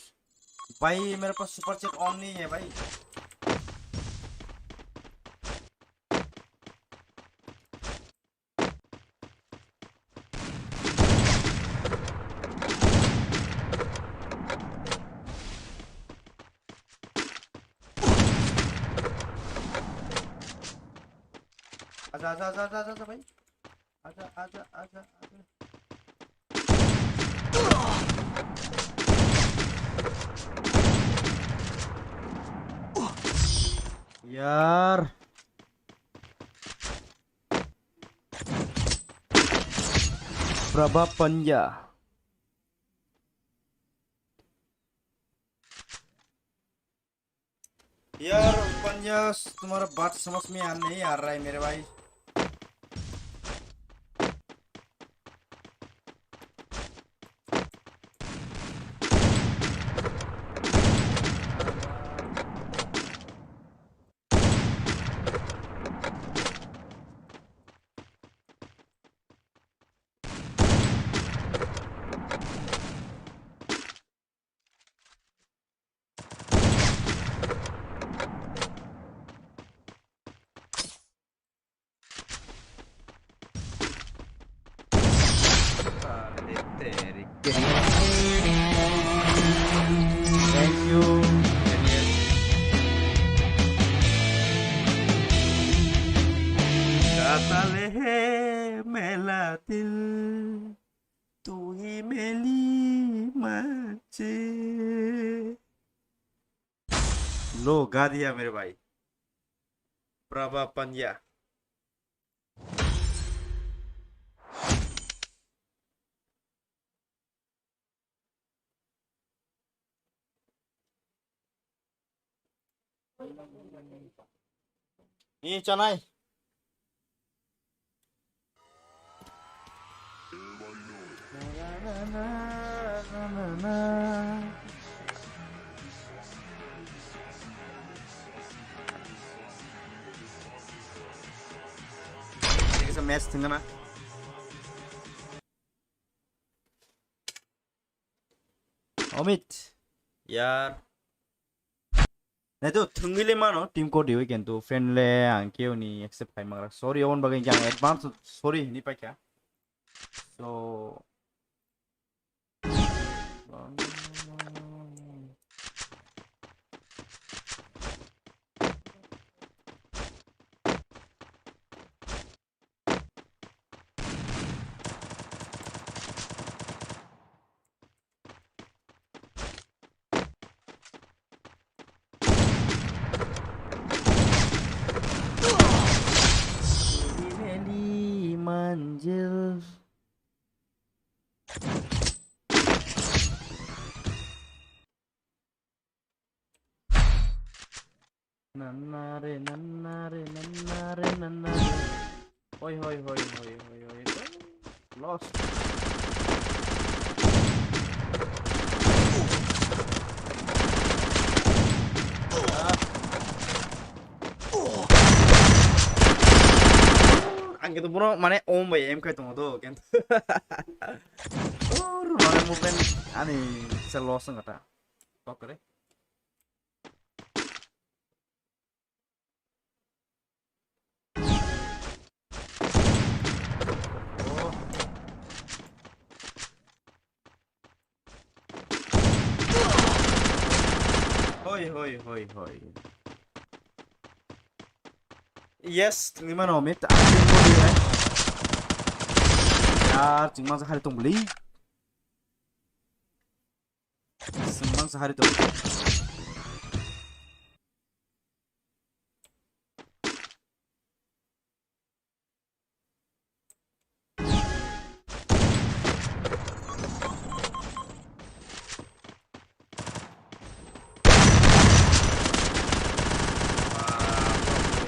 भाई, मेरे पास super chat on नहीं है भाई। आजा, आजा, आजा, आजा, आजा, आजा भाई। आजा, आजा, आजा, आजा। यार। प्रभा पंजा। यार, उपन्यास, तुम्हारा बात समझ में आ नहीं आ रहा है मेरे भाई। Thank you. Katale mela til. Tui meli manche. Lo ga diya mere bhai. Prabha Pandya. Ni chanai. Match thwngna. Amit, yar. Naito thwngwi le mano, team code riwi kintu friend le ang keo ni accept khai mangra. Sorry, oboni bagwi ang advance sorry hinwi paikha. So, Manjil. Nannare, nannare, nannare, nannare. Hoi, hoi, hoi. Lost. Ah. Ang khe to bono mane om bai em khai tongo to, kento. Oh, running movement ani kisa loss wngkha ta. Kok kre. Hoi, hoi, hoi, hoi. Yes, tini mano mit. Yar, chingmang sa hari tong beli. Chingmang sa hari tong.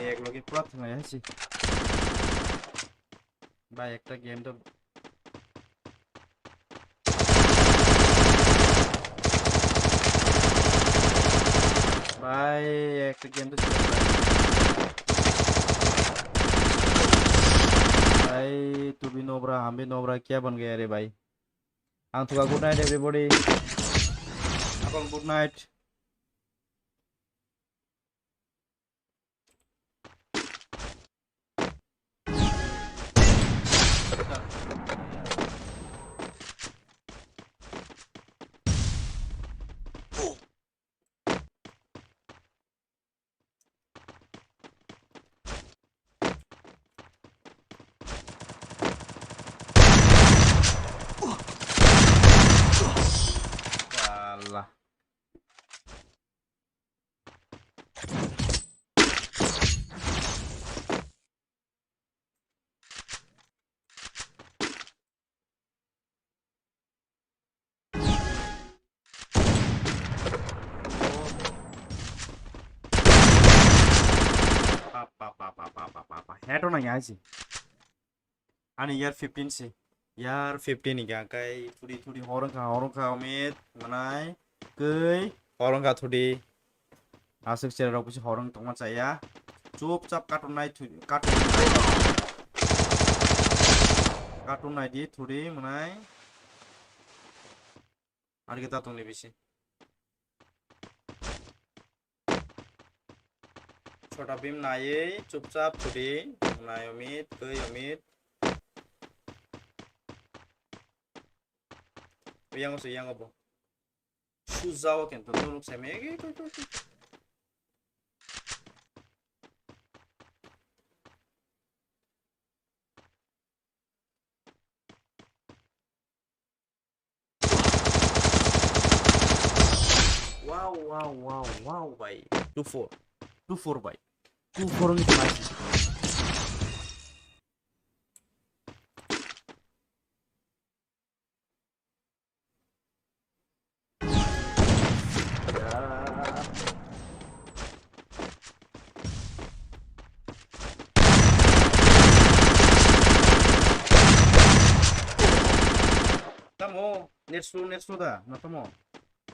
Ek logi pura thangai hai si. Bhai, ekta game to. Game to bhai, tubi nobra, hambi nobra, kya ban gaya re bhai? Ang thuka, good night everybody. Akol good night. Alah. Pa, pa, pa. Head rok nang ya si. Ani year fifteen si. Year fifteen ni ga kai thudi thudi hor wngkha, hor wngkha, omit, manai, kwi, hor wngkha thudi. Aswk chera rok bisi hor wng tongma chaya. Chupchap cartoon nai thudi, cartoon nai. Cartoon nai di thudi, manai. Ar kita tongni bisi. Chota Bheem naiwi chupchap thudi, nai omit, twi omit. Yango se, yango bo. Sujao kento, nunuk se megi, twi, twi, twi. Wow, wow, wow, wow, bhai. Two four. Two four, bhai. Two four ni five. Tamo, net slow, net slow da, na tamo.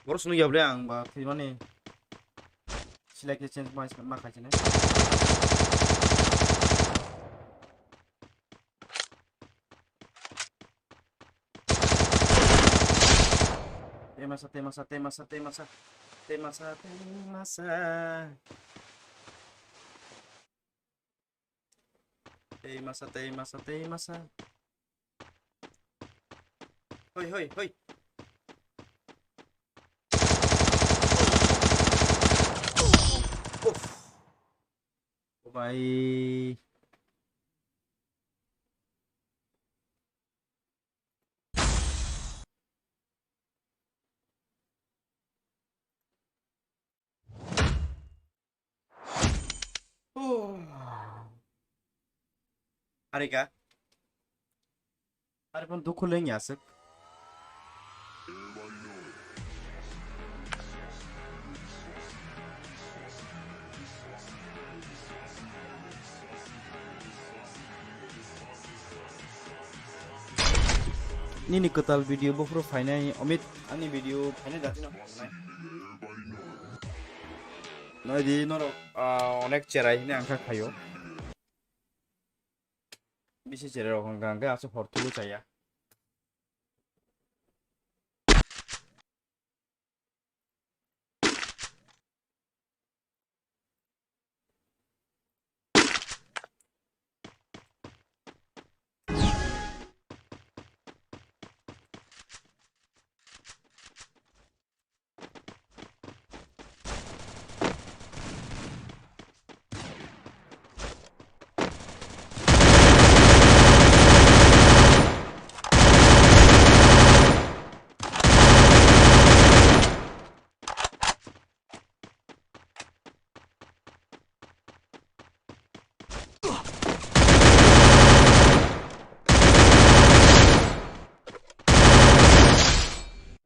Boros nung yabre ang ba thwimani. Select change ma, ma khai chine. Tei masa, tei masa, tei masa, tei masa. Tei masa, tei masa. Tei masa, tei masa, tei masa. Hoi, hoi, hoi. Uff. Bye. Harika. Haripon dukhu leng yasuk. Nini kwtal video buphuru phainai, Omit, ani video phainai dati no phainai. Noi di norok, ah, onek cherai hini angkha khaio. Bisi cherai rok hwnkha hwnkhe aswk hor thugwi chaya.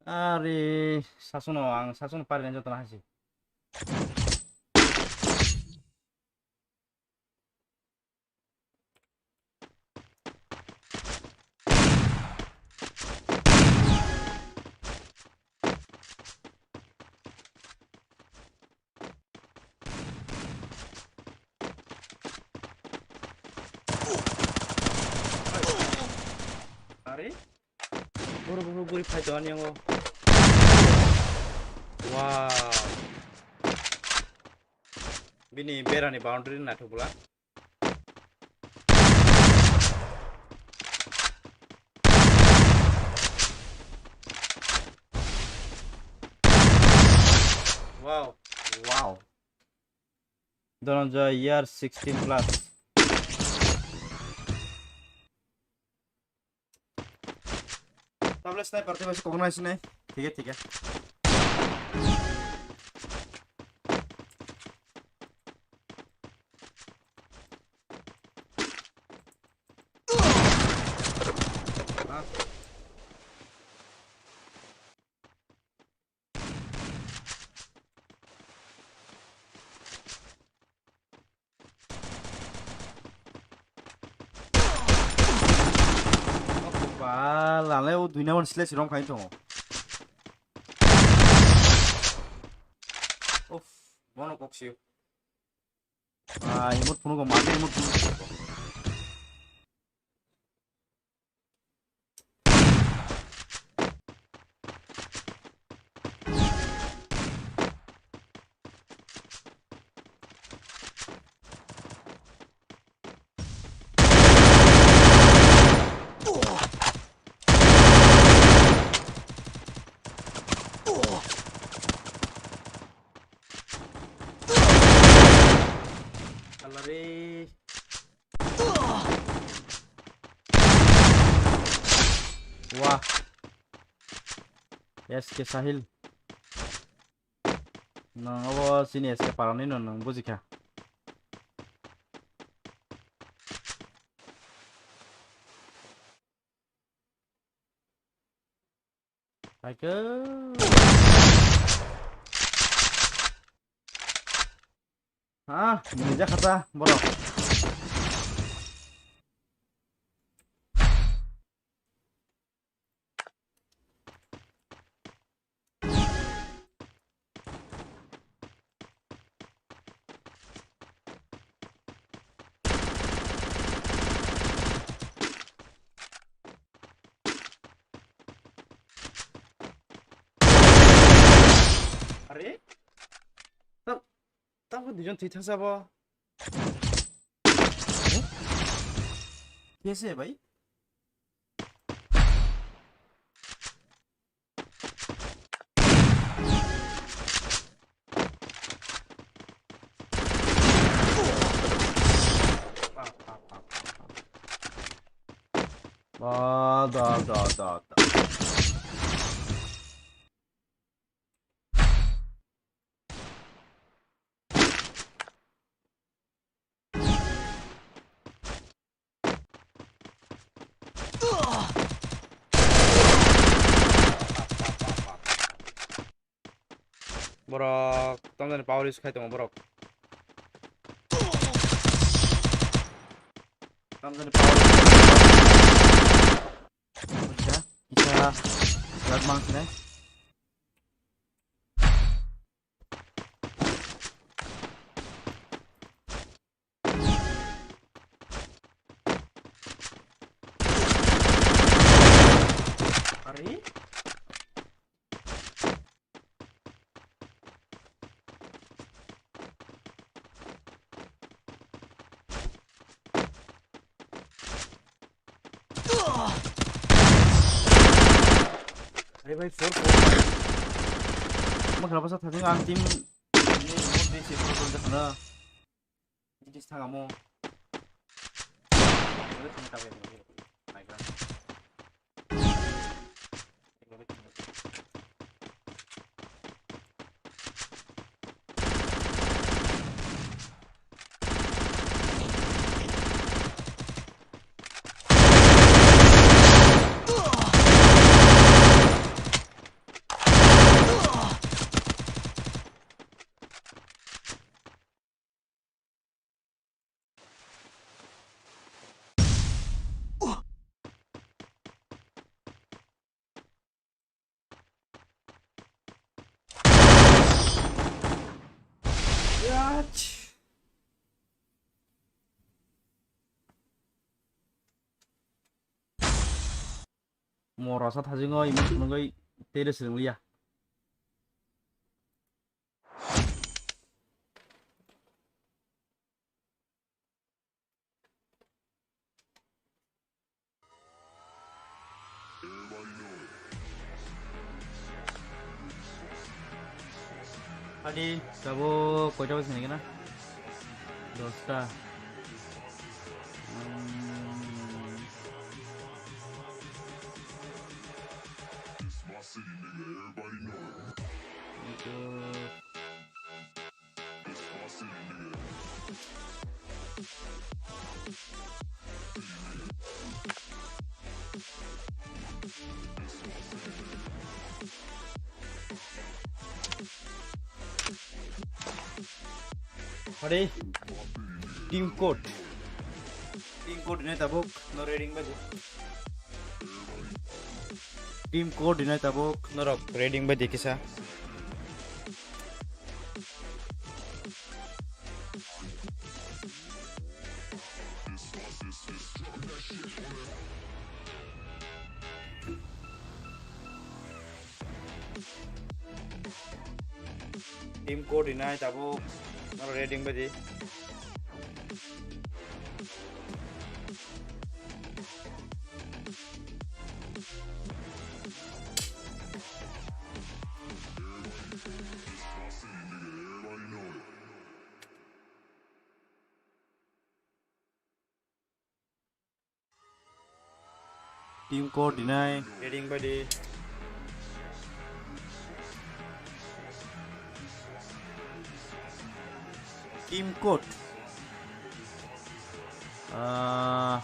Ari, sasono ang, sasono parinai jotono hasi. Are? Boro boro bori phai to ani yango. Wow. Bini berani boundary naithok bwla. Wow. Wow. Dhananjay year sixteen plus. Tablet sniper tei bai se koknai sinai. Thik he, thik he. Ba, lalai o dui number slash rom khai tongo. Uff, bono kok sio. Ah, emote phunuk o, mate emote phunuk o. Salary. Wah. S K Sahil. Nang abo sini S K parani no nang bujikha. Hai ke. Ha, ini aja kata, borok. Are? Tam, tam ko duijon thwi thangsa bo. Kese bai? Da, da, da, da, da. Borok tamjani power use khai tongo borok. Tamjani power use khai tongo. Kisa, kisa, lag mang sini. Are? Are bhai, four four. Mo khela basa thajing ang team. Ini mo team si four four jakhana. Ini thang amo. Ini thang tabe. Naikha. Yach. Morasa thasingo imo phunugwi tei rwswrwng liya. Hadi, tabuk koita baje sini kena? Dosta. Hmm. Itu. Hadi, team code. Team code ini tabuk no raiding baje. Team code ini tabuk norok raiding baje kisa. Team code ini tabuk norok raiding baje. Team code dinai. Raiding baje. Team code. Ah,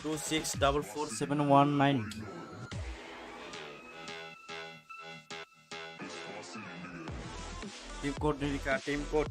two six double four seven one nine. Team code ni rika, team code.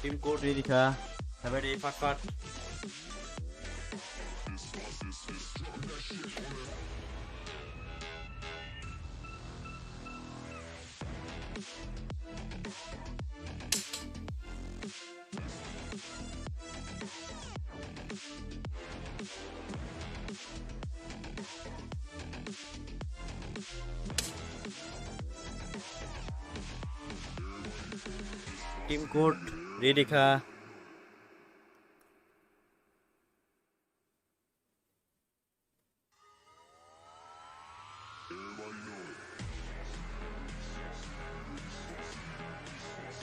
Team code ready kha. Sabai de, fat fat. Team code ready kha.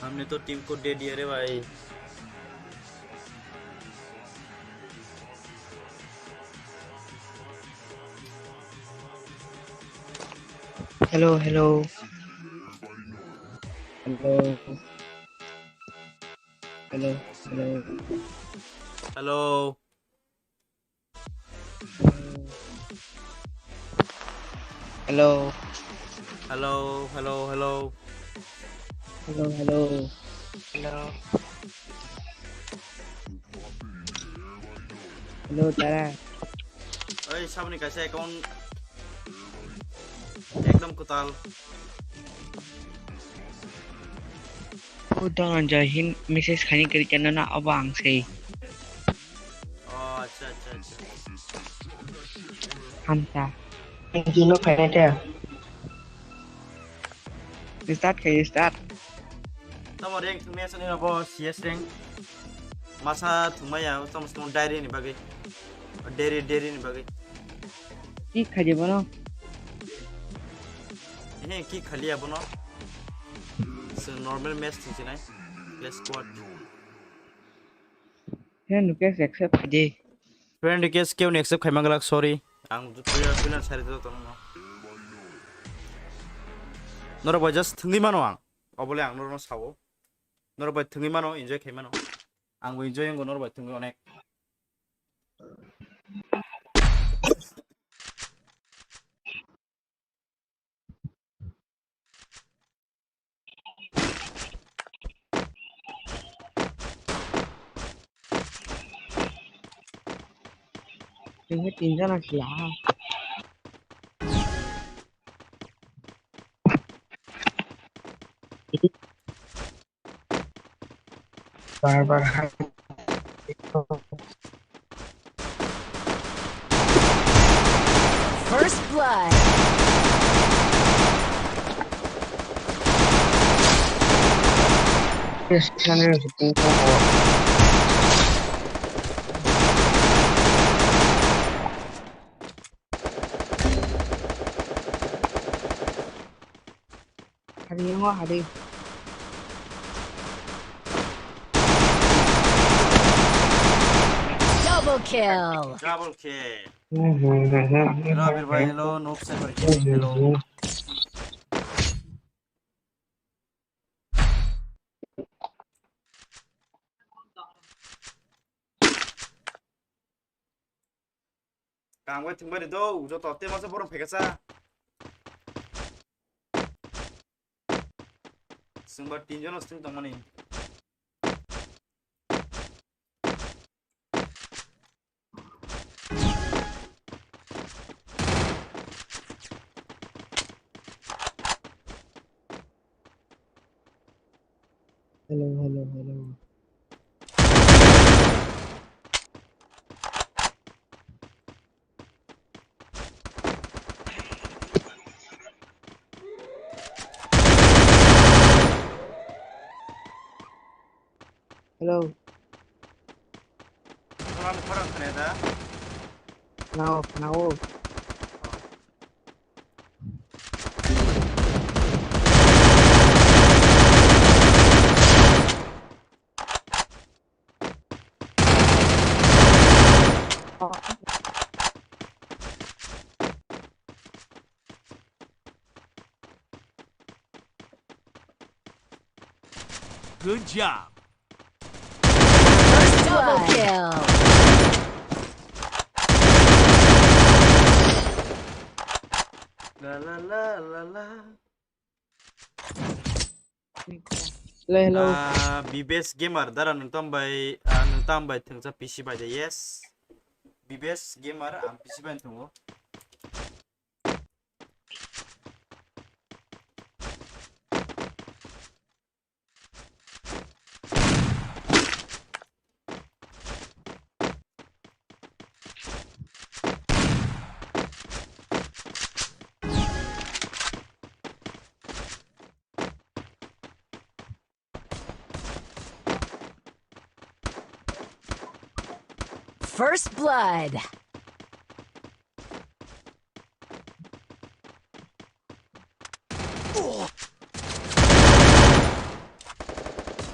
Hamne to team code de diya re bhai. Hello, hello. Hello. Hello, hello. Hello. Hello. Hello, hello, hello. Hello, hello. Hello. Hello, tara. Oi, saboni kaisa account ekdom kwtal. Udo ang Jai Hind message khaini kwrwi khe nono abo ang sei. Oh, acha, acha, acha. Hamsa. Ang Juno khaina te. Start khai, start. Tamo rank thumya sani abo C S rank. Masa thumaya, tamo song diary ni bagwi. Diary, diary ni bagwi. Ki khaje bono? He, ki khali abono? So, normal match thung sinai. Clash squad. Friend request accept khaje. Friend request keu ni accept khaima glak, sorry. Ang player, player sari to tono. Norok bai just thungwi mano ang. Obole ang norok no sao. Norok bai thungwi mano, enjoy khai mano. Ang bo enjoy wngo norok bai thungwi onek. Tinggal tinjana sila. Bar bar hai. First blood. Yes, channel is being covered. Hari ngo hari. Double kill. Double kill. Hello, Abir bhai, hello, Noob Sniper Gaming, hello. Kangbai thwngbai rwdo, joto tei masa borok phaikha sa. Chwngba tinjono swtwng tongmani. Hello, hello, hello. Hello. Khorang, khorang khna da? Khna-o, khna-o. Good job. First double kill. La la la la la. Hello, hello. Ah, B B S Gamer, dara nwng tamo bai, ah, nwng tamo bai thwngsa P C bai de, yes. B B S Gamer, ang P C bai thwngo. First blood.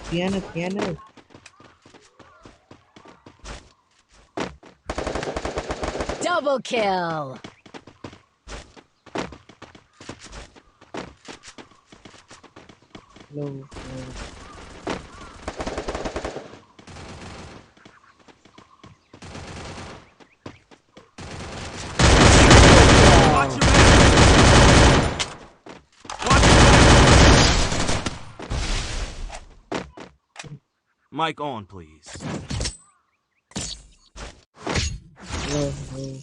Piano, piano. Double kill. Hello, hello. Watch your back. Watch your back. Mic on, please. Hello, hello.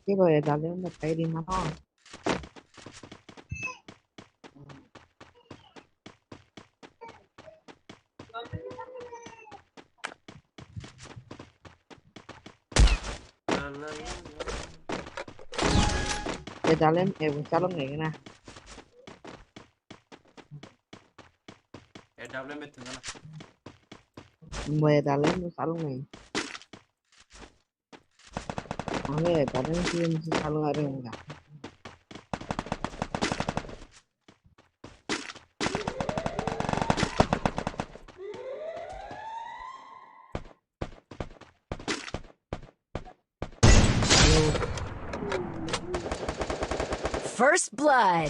Kebo ya dale na kai di na ho. Ya dale e bu chalok nai na. E dale me thunga na. Mo ya dale mo chalok nai. Ame, kadang sih mesti selalu ada yang enggak. First blood.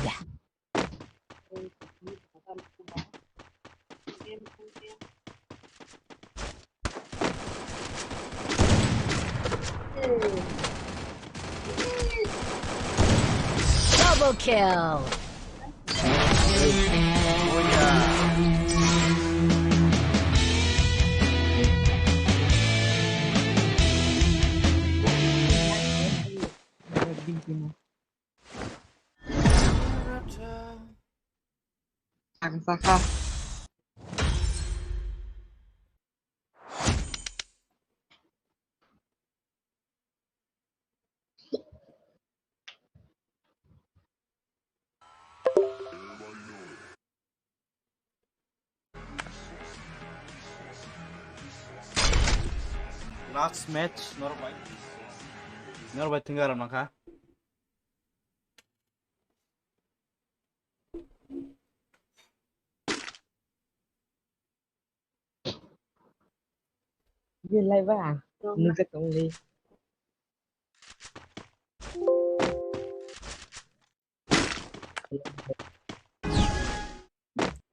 Double kill. Ang sakha. Last match, norok bai. Norok bai thwngwi aram nangkha. Belai ba, nugwi tongdi.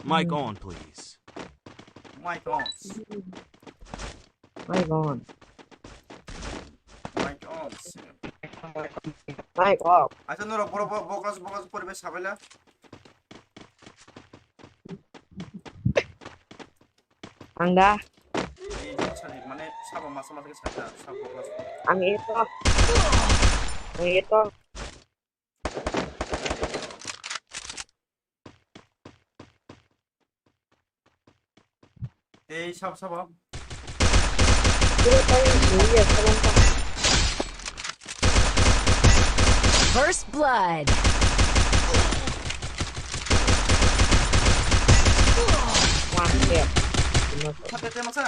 Mic on, please. Mic on. Mic on. Mic on. Mic off. Acha, norok boro bo-, bo class, bo class poribe sabaila. Ang da. Ei, sani, mane, sabo masa masa ke sada, sabo class. Ang eto. Ang eto. Ei, sabo, sabo. First blood. One hit. Masa, masa.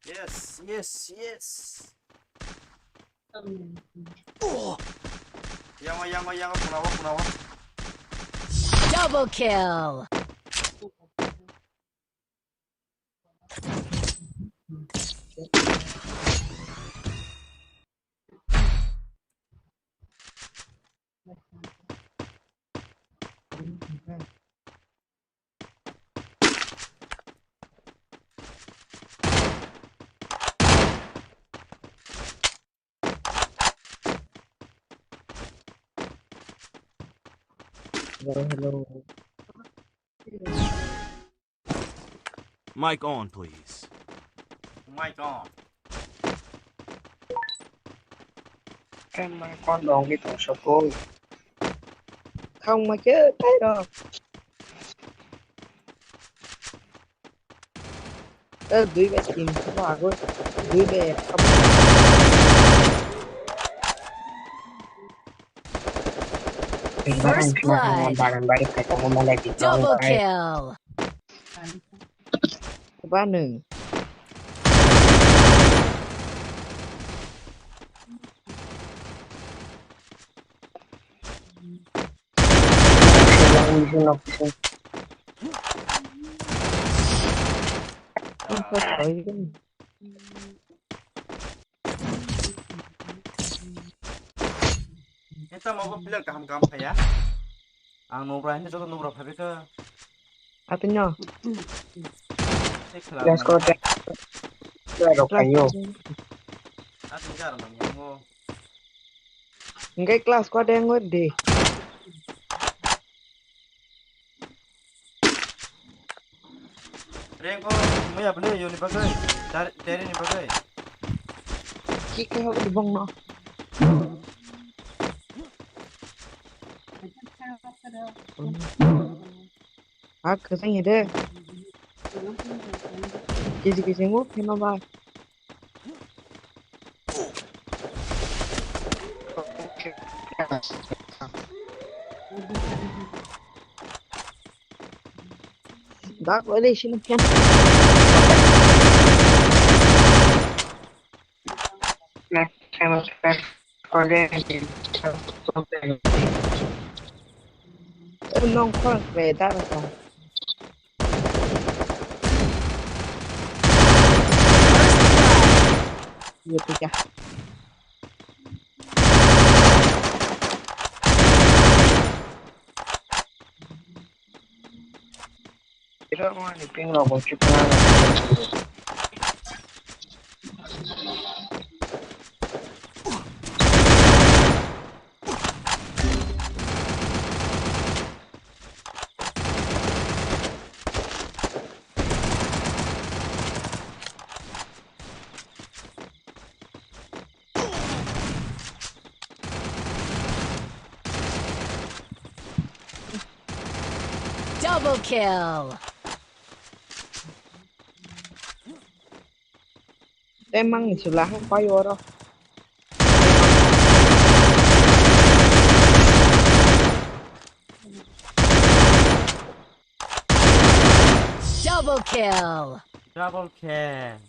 Yes, yes, yes. Yango, yango, yango, kunawa, kunawa. Double kill. Hello, hello. Mic on, please. Mic on. Kan mic on dong gitu, sokoi. Khang ma ke tai ro. Eh, dui bai tin ko ago, dui bai ek. First blood. Double kill. Ba nwng. Eta mo ko player kaham kaham phaiya. Ang nobra hini joto nobra phaibai kha. Atinyo. Let's go. Player rok phaiyo. Atin jar mani mo. Hingke class ko deng wer di. Rengko muya beli yoni bagai, dari dari ni bagai. Kike ho di bong no. Hak kesang ide. Kisi kisi mu kena ba. Dak wale sini kan. Nong khorang kre dak. Iya, pecah. Kita mau ni ping lo, mau cuci tangan. Double kill. Tei mangni chwla hang pai oro. Double kill. Double kill.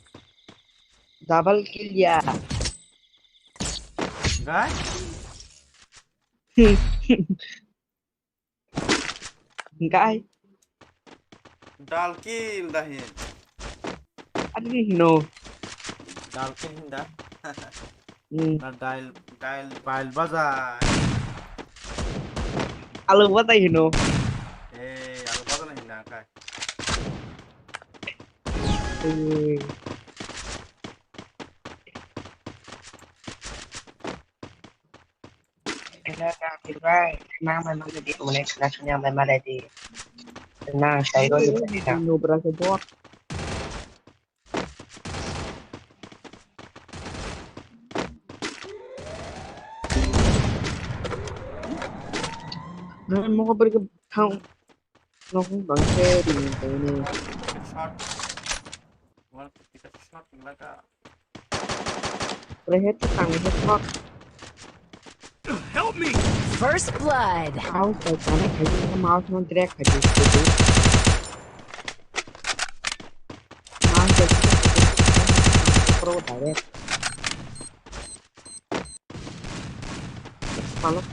Double kill ya. Guys? Guy. Dalkil dahin. Ani hino. Dalkil hinda. Hmm. Na dal, dal, bal baza. Alu baza hino. Eh, alu baza na hinda kai. Eh. Hello, Rahul bhai. Nang mai ma ready, unek na sunya mai ma ready. Nang sai go. Ini di Nubra ke bot. Nang mau ke pergi ke thang. Nokni bangke ring tongni. Shot. One fifty ka shot laka. Rehe tu tang rehe shot. Help me! First blood. Mouse bai connect khai di, mouse no drag khai di. Mouse bai pro direct. Palok.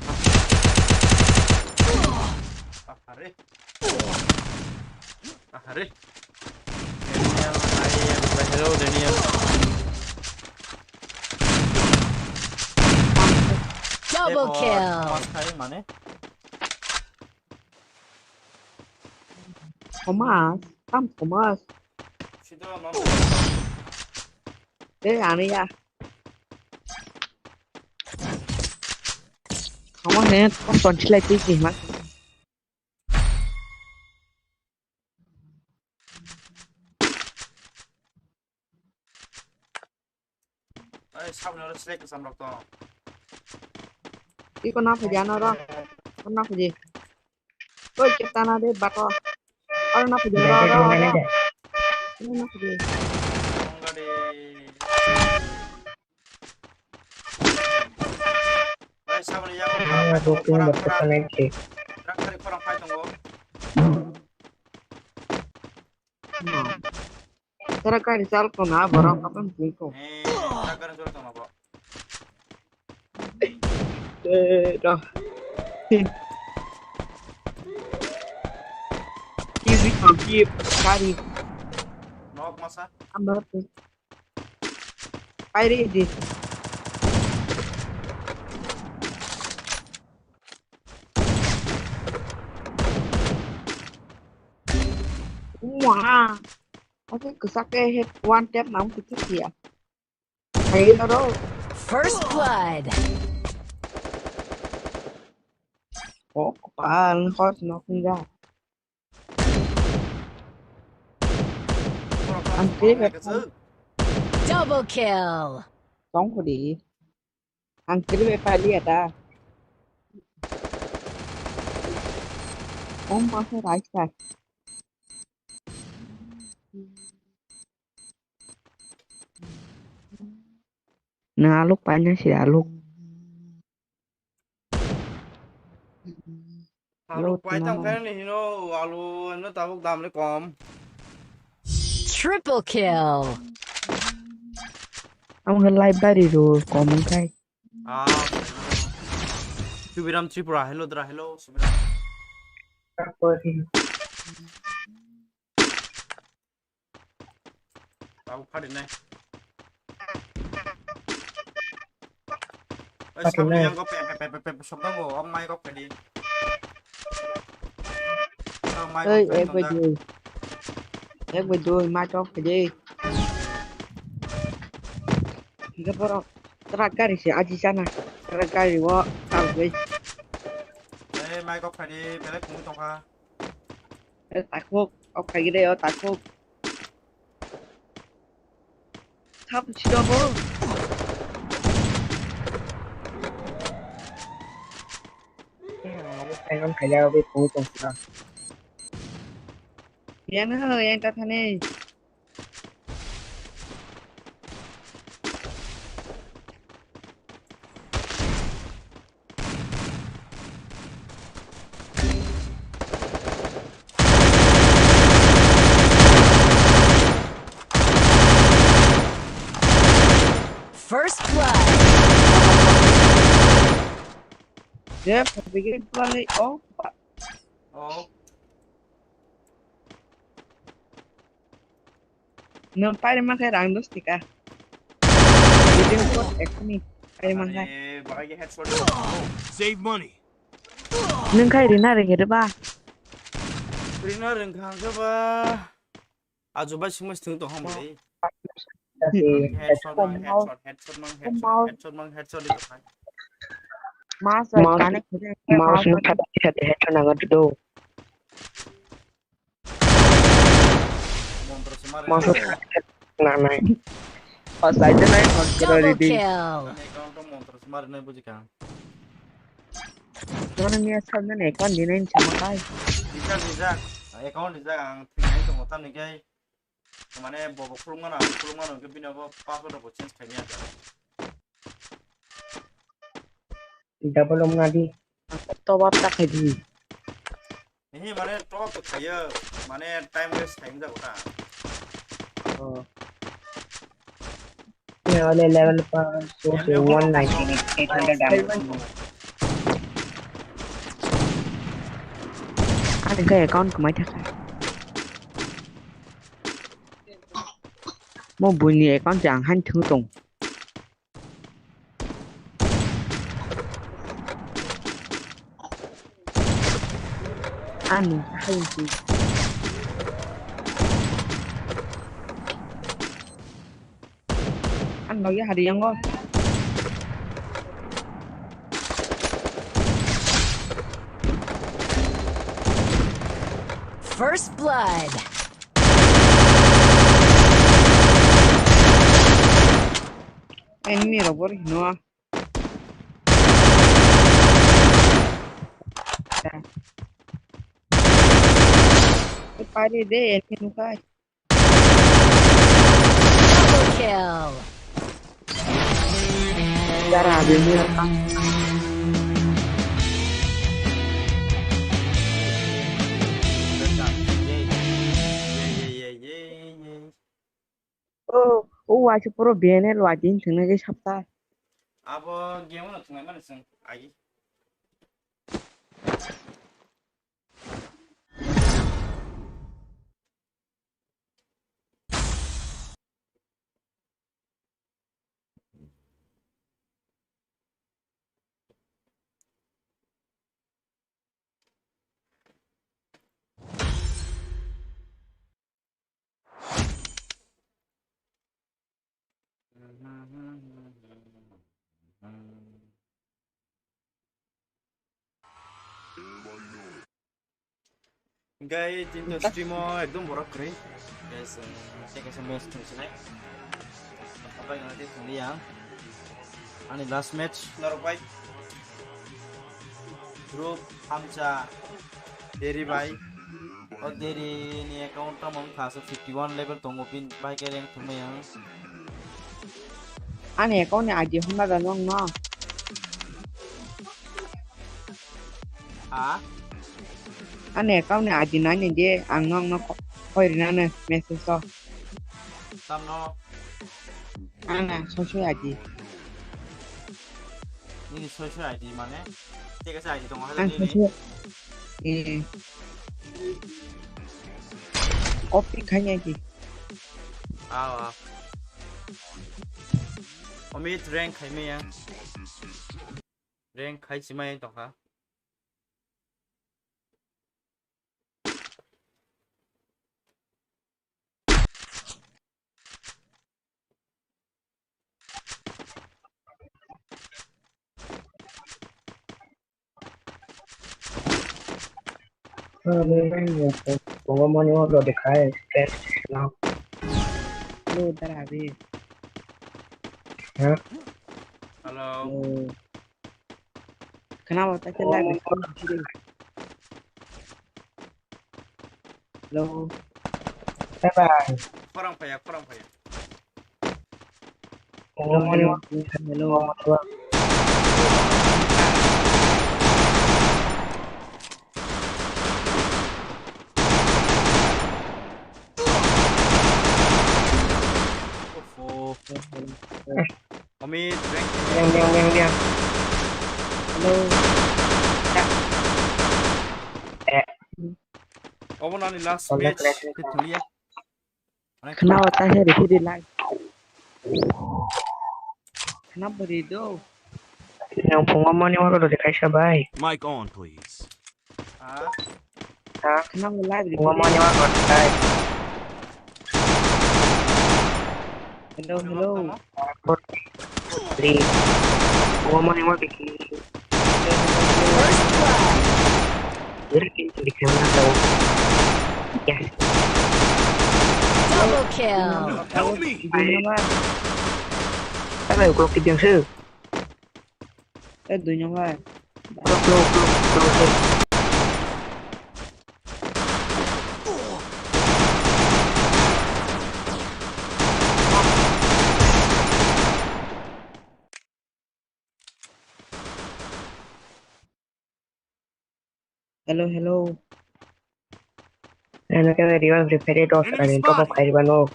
Ahare. Ahare. Daniel, I am the hero, Daniel. Double kill. Thomas khai mane? Thomas, tam Thomas. Sido no. Eh, ani ya. Thomas ne, kon kon chilai tiki mas. Ai, sabni oro select kwcham rok tong. Iko na phaidi ano ro. Ko na phaidi. Koi ke tana de bato. Aro na phaidi ro ro ro. Aro na phaidi. Tonga de. Ai, sabni yago. Tonga de, tonga de. Trak tari khorang phai tongo. Hmm. Tara gari chal kona borok apa bungko. Eh, tara gari chal kona bo. Eh, dah. Kiri kiri kari. Nok masa. Ambar tu. Airi di. Wah. Oke, kesak eh, head one tap nang picit ya. Ayo, ro. First blood. Oh, kepal, hot, knock, enggak. Ang kiri ka. Double kill. Tong ko di. Ang kiri be pali ada. Om masa raisa. Na aluk paina si aluk. Alu pai tang khe ni hino alu no tabuk dam le kom. Triple kill. Ang khe library ro kom ang khai. Ah. Subiram Tripura, hello dra, hello Subiram. Tabuk phadi nai. Oi, phadi sabni nai. Yang kok pe pe pe pe pe sok dago, om mai kok phadi. Om mai kok phadi ek bai dui. Ek bai dui, mai kok phadi. Higa borok, truck gari se aji sana. Truck gari o tal bai. Ei, mai kok phadi, belai phung tongkha. Eh, takhuk, ok, khaigide, oh, takhuk. Thap, sido, bo. Ang khaida, obo, phung tong sida. Yan ho, yan ta thani. First blood. Jeff, bigyan pala, oh, pa- Oh. Nwng pairi mankhe rang dos tika. Video call ekhoni pairi mankha. Ani bagai headshot. Save money. Nwng khai rina rengere ba? Rina rengkha hwnkhe ba. Ajo bai sungma sung tong hamle. Headshot mang, headshot, headshot mang, headshot, headshot mang, headshot di tong. Mouse, mouse, mouse, mouse, mouse, headshot nang do. Montro se mari. Mouse nang nai. Oh, side nai, mouse kero ready. Double kill. Ani account to montro se mari nai buji kang. Kono miya sabna ne account dinai sama kai. Rijak, rijak. Account rijak ang thwinai tongo tamni kai. Mane bobo khulumgano, ang khulumgano ke bini bo password rok bo change khaimya. Double om ngadi. Top up ta khaidi. Ehe, mane top up to khayo, mane time waste khaimjak ta. Oh. Ole level pa so se one ninety eight hundred damage. Ani ka account kumai thaka. Mo buini account jang han thu tong. Ani, hai si. Ang lagi hari yang go. First blood. Enemy rok bo rihino. Pari de, enemy nukai. Double kill. Dara, bini rok ang. Oh, oh, waisa puro bene lwa din thwngna khe sapta. Abo game no thwnglai mani chwng agi. Hwnkhe tini to stream o ekdom borok kwrwi. Guys, tei kaisa match thwngsinai. Abai no tei thwngliya. Ani last match norok bai. Group hamsa Deri bai. O Deri ni account tamo wngkha, so fifty one level tongo, bini bai khe rank thwngmaya. Ani account ni I D hwnba da nwng no? Ha? Ani account ni I D nai ni di, ang nwng no ko-, koi rina no message o. Tamno? Ana, soi soi I D. Nini soi soi I D mane? Tei kaisa I D tongo hala nini? Ang soi soi. Eh. Copy khai ni I D. Aw, aw. Omit rank khai maya. Rank khai si mai tongkha. Hello, Dara Abi. Ha? Hello. Hello. Kenapa tak jelas? Oh. Hello. Bye bye. Khorang phaiya, khorang phaiya. Hello, hello. Hello. Off, off. Amit, rank. Yang, yang, yang, yang. Hello. Eh. Obo nani last match. Khna o ta he rikhi di lai. Khna bwrwi do. Yang phungo mani oro de kaisa bai. Mic on, please. Ha? Ha? Khna o live rikhi di. Phungo mani oro de kai. Hello, hello. Please. Phungo mani oro de kai. First blood. Very good. Yes. Double kill. Help me. Dui number. Sabai uklok kidiang se. Eh, dui number. Uklok, uklok, uklok se. Hello, hello. Ano kaya revive repair dos ani top up khai bano.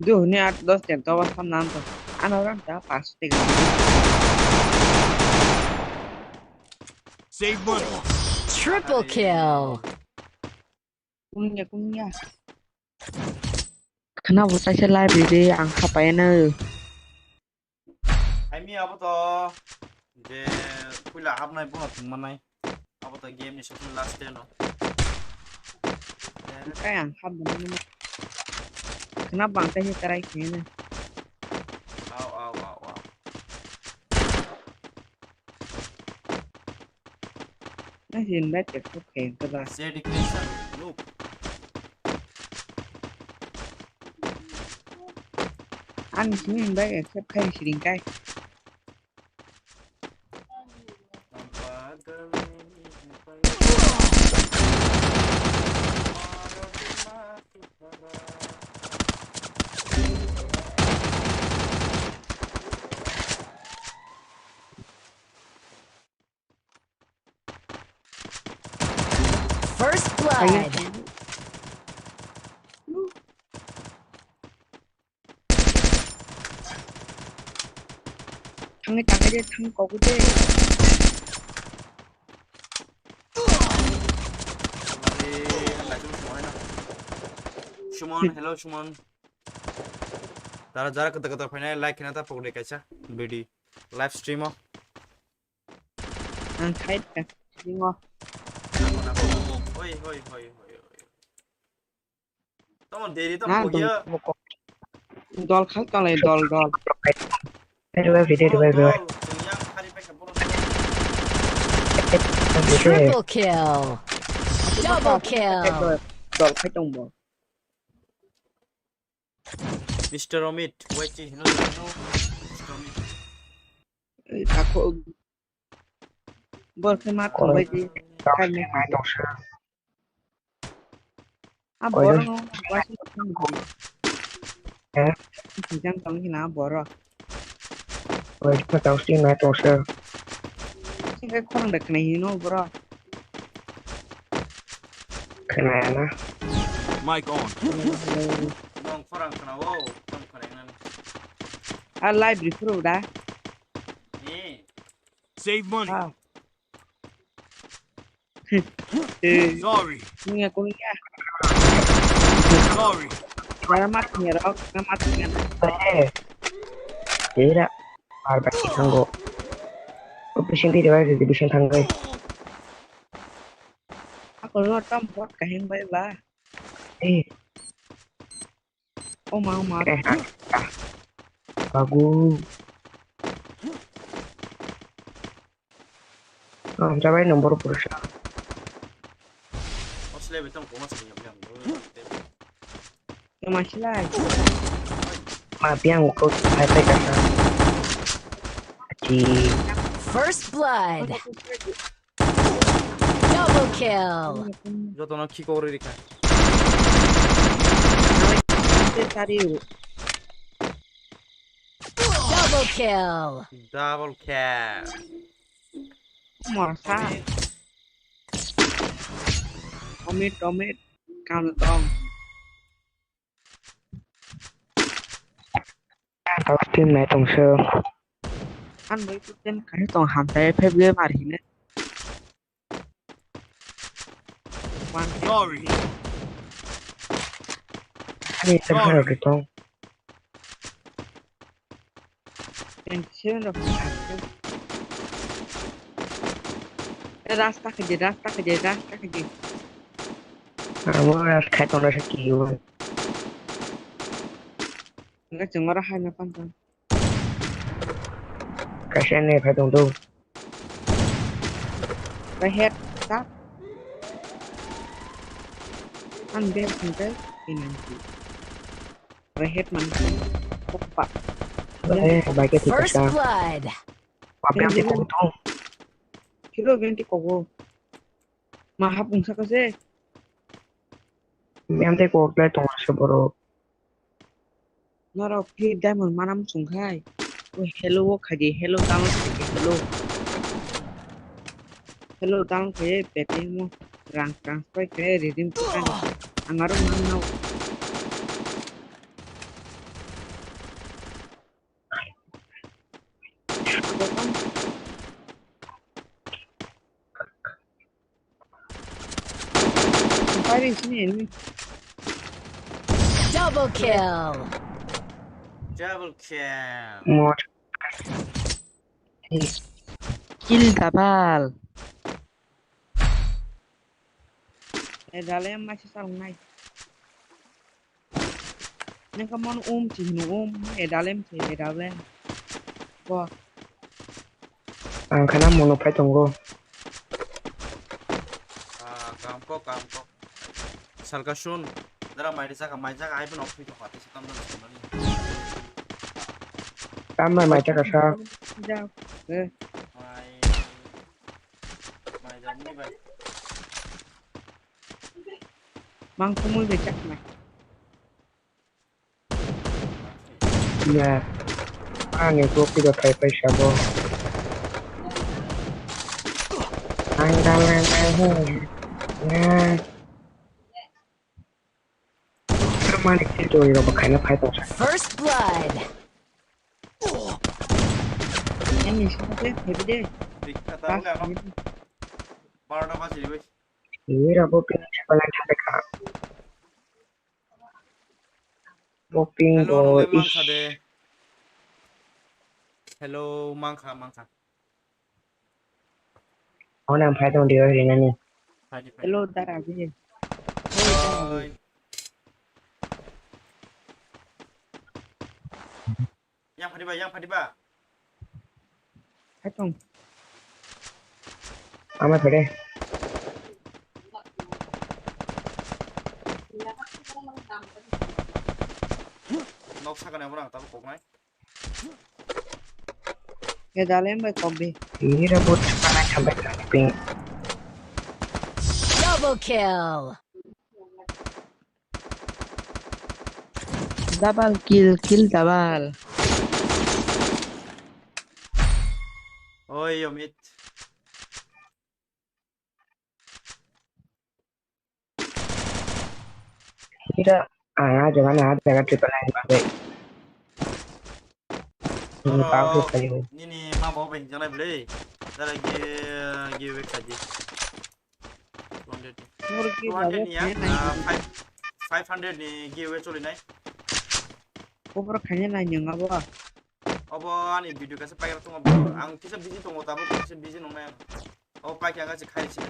Duh, ni at dos ten top up sam nan to. Ano ran ta pas te ga. Save money. Triple kill. Kunya, kunya. Khna bo taisa live ride ang khapai na. Haimi abo to je puila hapnai bono thwngmanai. Abo to game ni sokni last day no. Kai ang hap bono. Khna bang taisa try khe na. Au, au, au, au. Nang si invite accept khai ka ba? Share the creation. Look. Ani simi invite accept khai siring kai. First blood. Thangwi tangwi de, thang kogu de. Suman, hello Suman. Tara jara kata kata phainai like khna ta pokde kaisa bidi live stream o. Ang khai ka singo. Hoi, hoi, hoi, hoi, hoi. Tamo deri tamo na, kogia. Dol khai tolai dol, dol. Revive, revive, revive. Triple kill. Double kill. Dol khai tong bo. Mister Amit, wait, hino, hino, Mister Amit. Ei, ako. Bor khe ma thangbai di. Koi khai ma. Mai tongsa. A bor no, wasi thang. Eh? Jang tong hina bor. Wai kha tau si na tong sir. Sing kai khorang da khnai hino bro. Khnai na. Mic on. Nong khorang khna o, nong khorang nan. A live ri phuru da. Ni. Save money. Ah. Eh. Sorry. Kuya, kuya. Sorry. Para mat niya rok, na mat niya. Eh. Tira. Bar bar ki thango. Ko bising tira bar ki bising thangai. Ako lo tam bot kaheng bai ba. Eh. Oma, oma. Eh, ah, ah. Bagu. Oh, jabai nombor pursa. Osle betong koma sini yang. Koma silai. Ma biang ko hai pai kasa. Ji. First blood. Double kill. Jotono khikori rikha. Te tari. Double kill. Double kill. Morsa. Omit, omit. Kam tong. Tau team nai tong se. An bai tu ten kai tong ham tai five game ar hine. One. Sorry. Ani te kharo ke tong. Twenty seven rok. Eh, rasta khaje, rasta khaje, rasta khaje. Amo ras khai tong rasa kiyo. Enggak cengora hai na pantang. Kaisa ne phai tong do. Rehet ta. An be sing kai inang ki. Rehet man ki. Kokpa. Eh, bai ke thik First sa. Blood. Papi ang tong tong. Kilo genti kogo. Ma hap ungsa kase. Mem te kok lai tong se borok. Norok free diamond manam sungkhai. O hello o khaji, hello download khaji, hello. Hello download khaji, pete mo rang transfer khaji, redeem khaji. Angaro mannao. Double kill. Double kill. Mor. Kill double. Eh, dale yang masih saung nai. Nang ka mon um chi hino um, edalem chi edalem. Bo. Ang khana mono phai tongo. Ah, kamko, kamko. Salka shun. Dara mai risa ka mai jaga ai bono phi ka pati sitam dan sumani. Tam mai mai jaga sa. Ja. Eh. Mai. Mai jamni bai. Mang kumui bai chakna. Ya. Ani kopi da thai paisa bo. Ang da lang lang he. Ya. Malik te chori ro bakhaina phai tong sa. First blood. Ani sa te hebi de. Dikha ta le ano. Barda baji bai. Ni ra bo pin sa balang sa ka. Bo pin go is. Hello, mangkha, mangkha. Ona phai tong dio rinani. Hello, dara bi. Oi. Yang phadi ba, yang phadi ba. Hai tong. Ama phade. Nok sakani abo nang tabuk koknai. Ye dale bai kok di. Ira bot sakana chambai kang ping. Double kill. Double kill, kill double. Oi, Yomit. Kira, ah, jangan ada, jangan triple nine pakai. Ini tahu sih kayu. Nini ma bawa penjana beli. Dari gi, giveaway tadi. Two hundred ni. Murgi two hundred ni ya, bawa ah, five, five hundred ni giveaway choli nai. Kubur kanya nai nyung abo. Obo ani video kaisa paikar tongo bro. Ang kisa busy tongo, tabuk kisa busy nongnai ang. Obo paikha ang kaisa khai sini.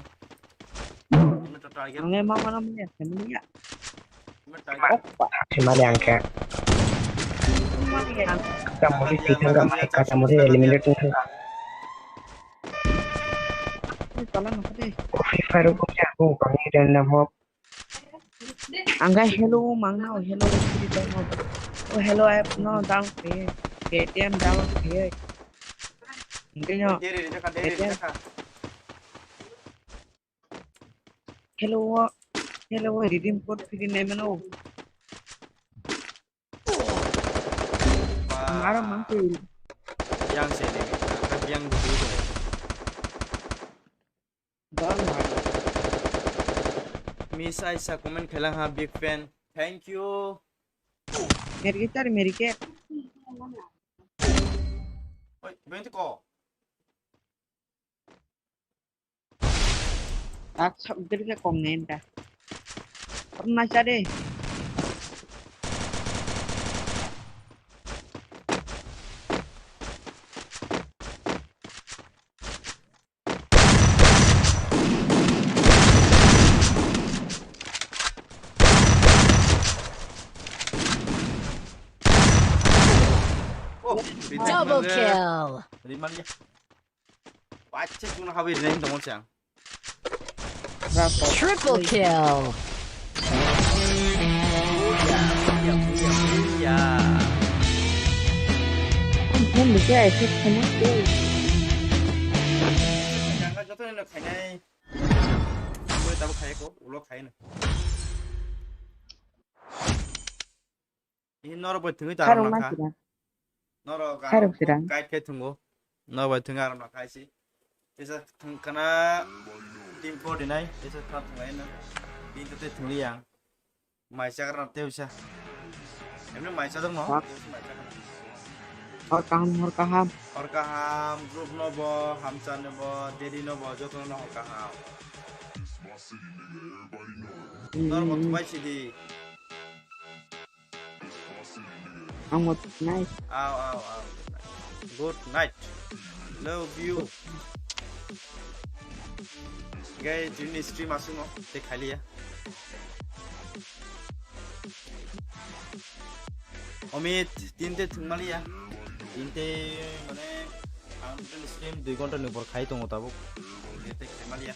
Ini to target. Ang emang mana mana ya, mana ya. Ini target. Opa. Simali ang khe. Mana ya. Kata muri tithang ka, kata muri eliminate tithang ka. Ini salah napa deh? Free Fire ko kya ko kami random ho. Ang khe hello mang nai, hello free time o. O hello app no download khe, K T M download khe. Hingke no, Dere, dere, dere, K T M. Dere. Hello o, hello o, redeem code free nai mano. Aro mang twi. Yang se ni. Yang di tu. Don mar. Miss Aisa comment khailang ha, big fan. Thank you. Mergi tar mergi. Oi, bento ko. Tak sok diri ke kong nenda. Pernah cari. Oh, Double kill. Rimanya. Pache kuna hawi rinai tongol chang. Triple kill. Ya, ya, ya, ya. Ang phone ni kaya effect kena. Joto ni lo khainai. Tabuk khai ko, ulo khai na. Ini norok bai thwngwi ta Kharok aram ma nakha. Sirang. Norok Kharok aram sirang. Guide khai thwngo. Norok bai thwngwi aram nakha isi. Tesa thwng kana team forty nine, tesa thwng thwng na. Team te thwngli yang. Mai chagra na teusa. Emne mai chadok no? Hor. Teusa mai chagra. Hor kaham, hor kaham. Hor kaham, group no bo, hamchan no bo, daddy no bo, joto no hor kaham. Hmm. Norok bo thwbai sidi. Ang mo night. Aw, aw, aw. Good night. Love you. Gai juni stream asungo te khaliya. Omit, tinte thwngmaliya. Tinte mane ang total stream dui ghonta ni upor khai tongo tabuk. Tinte khaimaliya.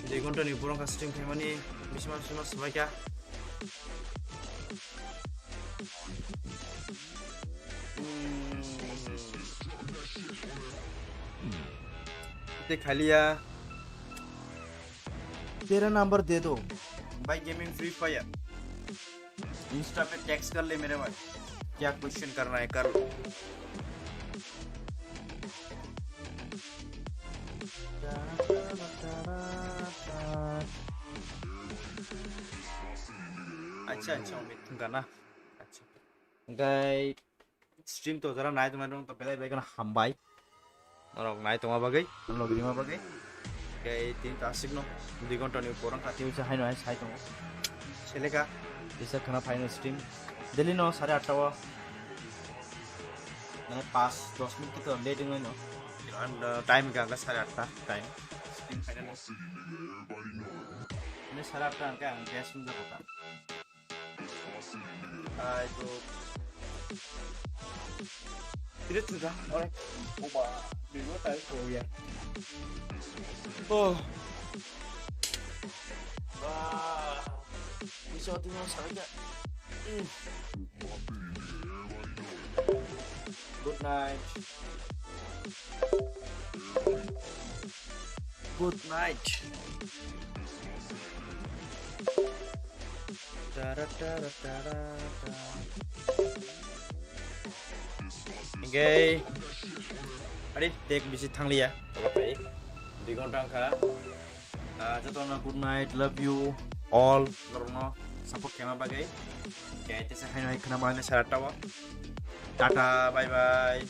Dui ghonta ni upor wngkha stream khaimani, bisima bisima swbaikha. Hmm. Tei khaliya. तेरा नंबर दे दो भाई, gaming free fire. Insta पे टेक्स्ट कर ले मेरे भाई, क्या क्वेश्चन करना है कर लो। Acha, acha, Omit, wngkha na? Acha. Hingke stream to jora nai tongmani rok to belai belai kheno hambai. Norok nai tongma bagwi, norok rima bagwi. Hingke tini to aswkno dui ghonta ni upor wngkha, tini se haino hai sai tongo. Seleka, kisa khana phaino stream. Daily no sare atta o. Mane pas dos minute to late wngmano. Time hingka sare atta time. Stream phainani. Mane sare atta hingke ang guest wngjago ta. Ai, bro. Tidak sudah, ore. Oba, dua kali, oh ya. Oh. Wah. Bisa waktu yang sama aja. Hmm. Good night. Good night. Tara, tara, tara, tara. Hingke, ari, tek bisi thangliya. Oke, dui ghonta wngkha. Ah, jotono good night, love you all, norokno support khaima bagwi. Hingke, tesa haino hai khna bagwi sara tawa. Tata, bye bye.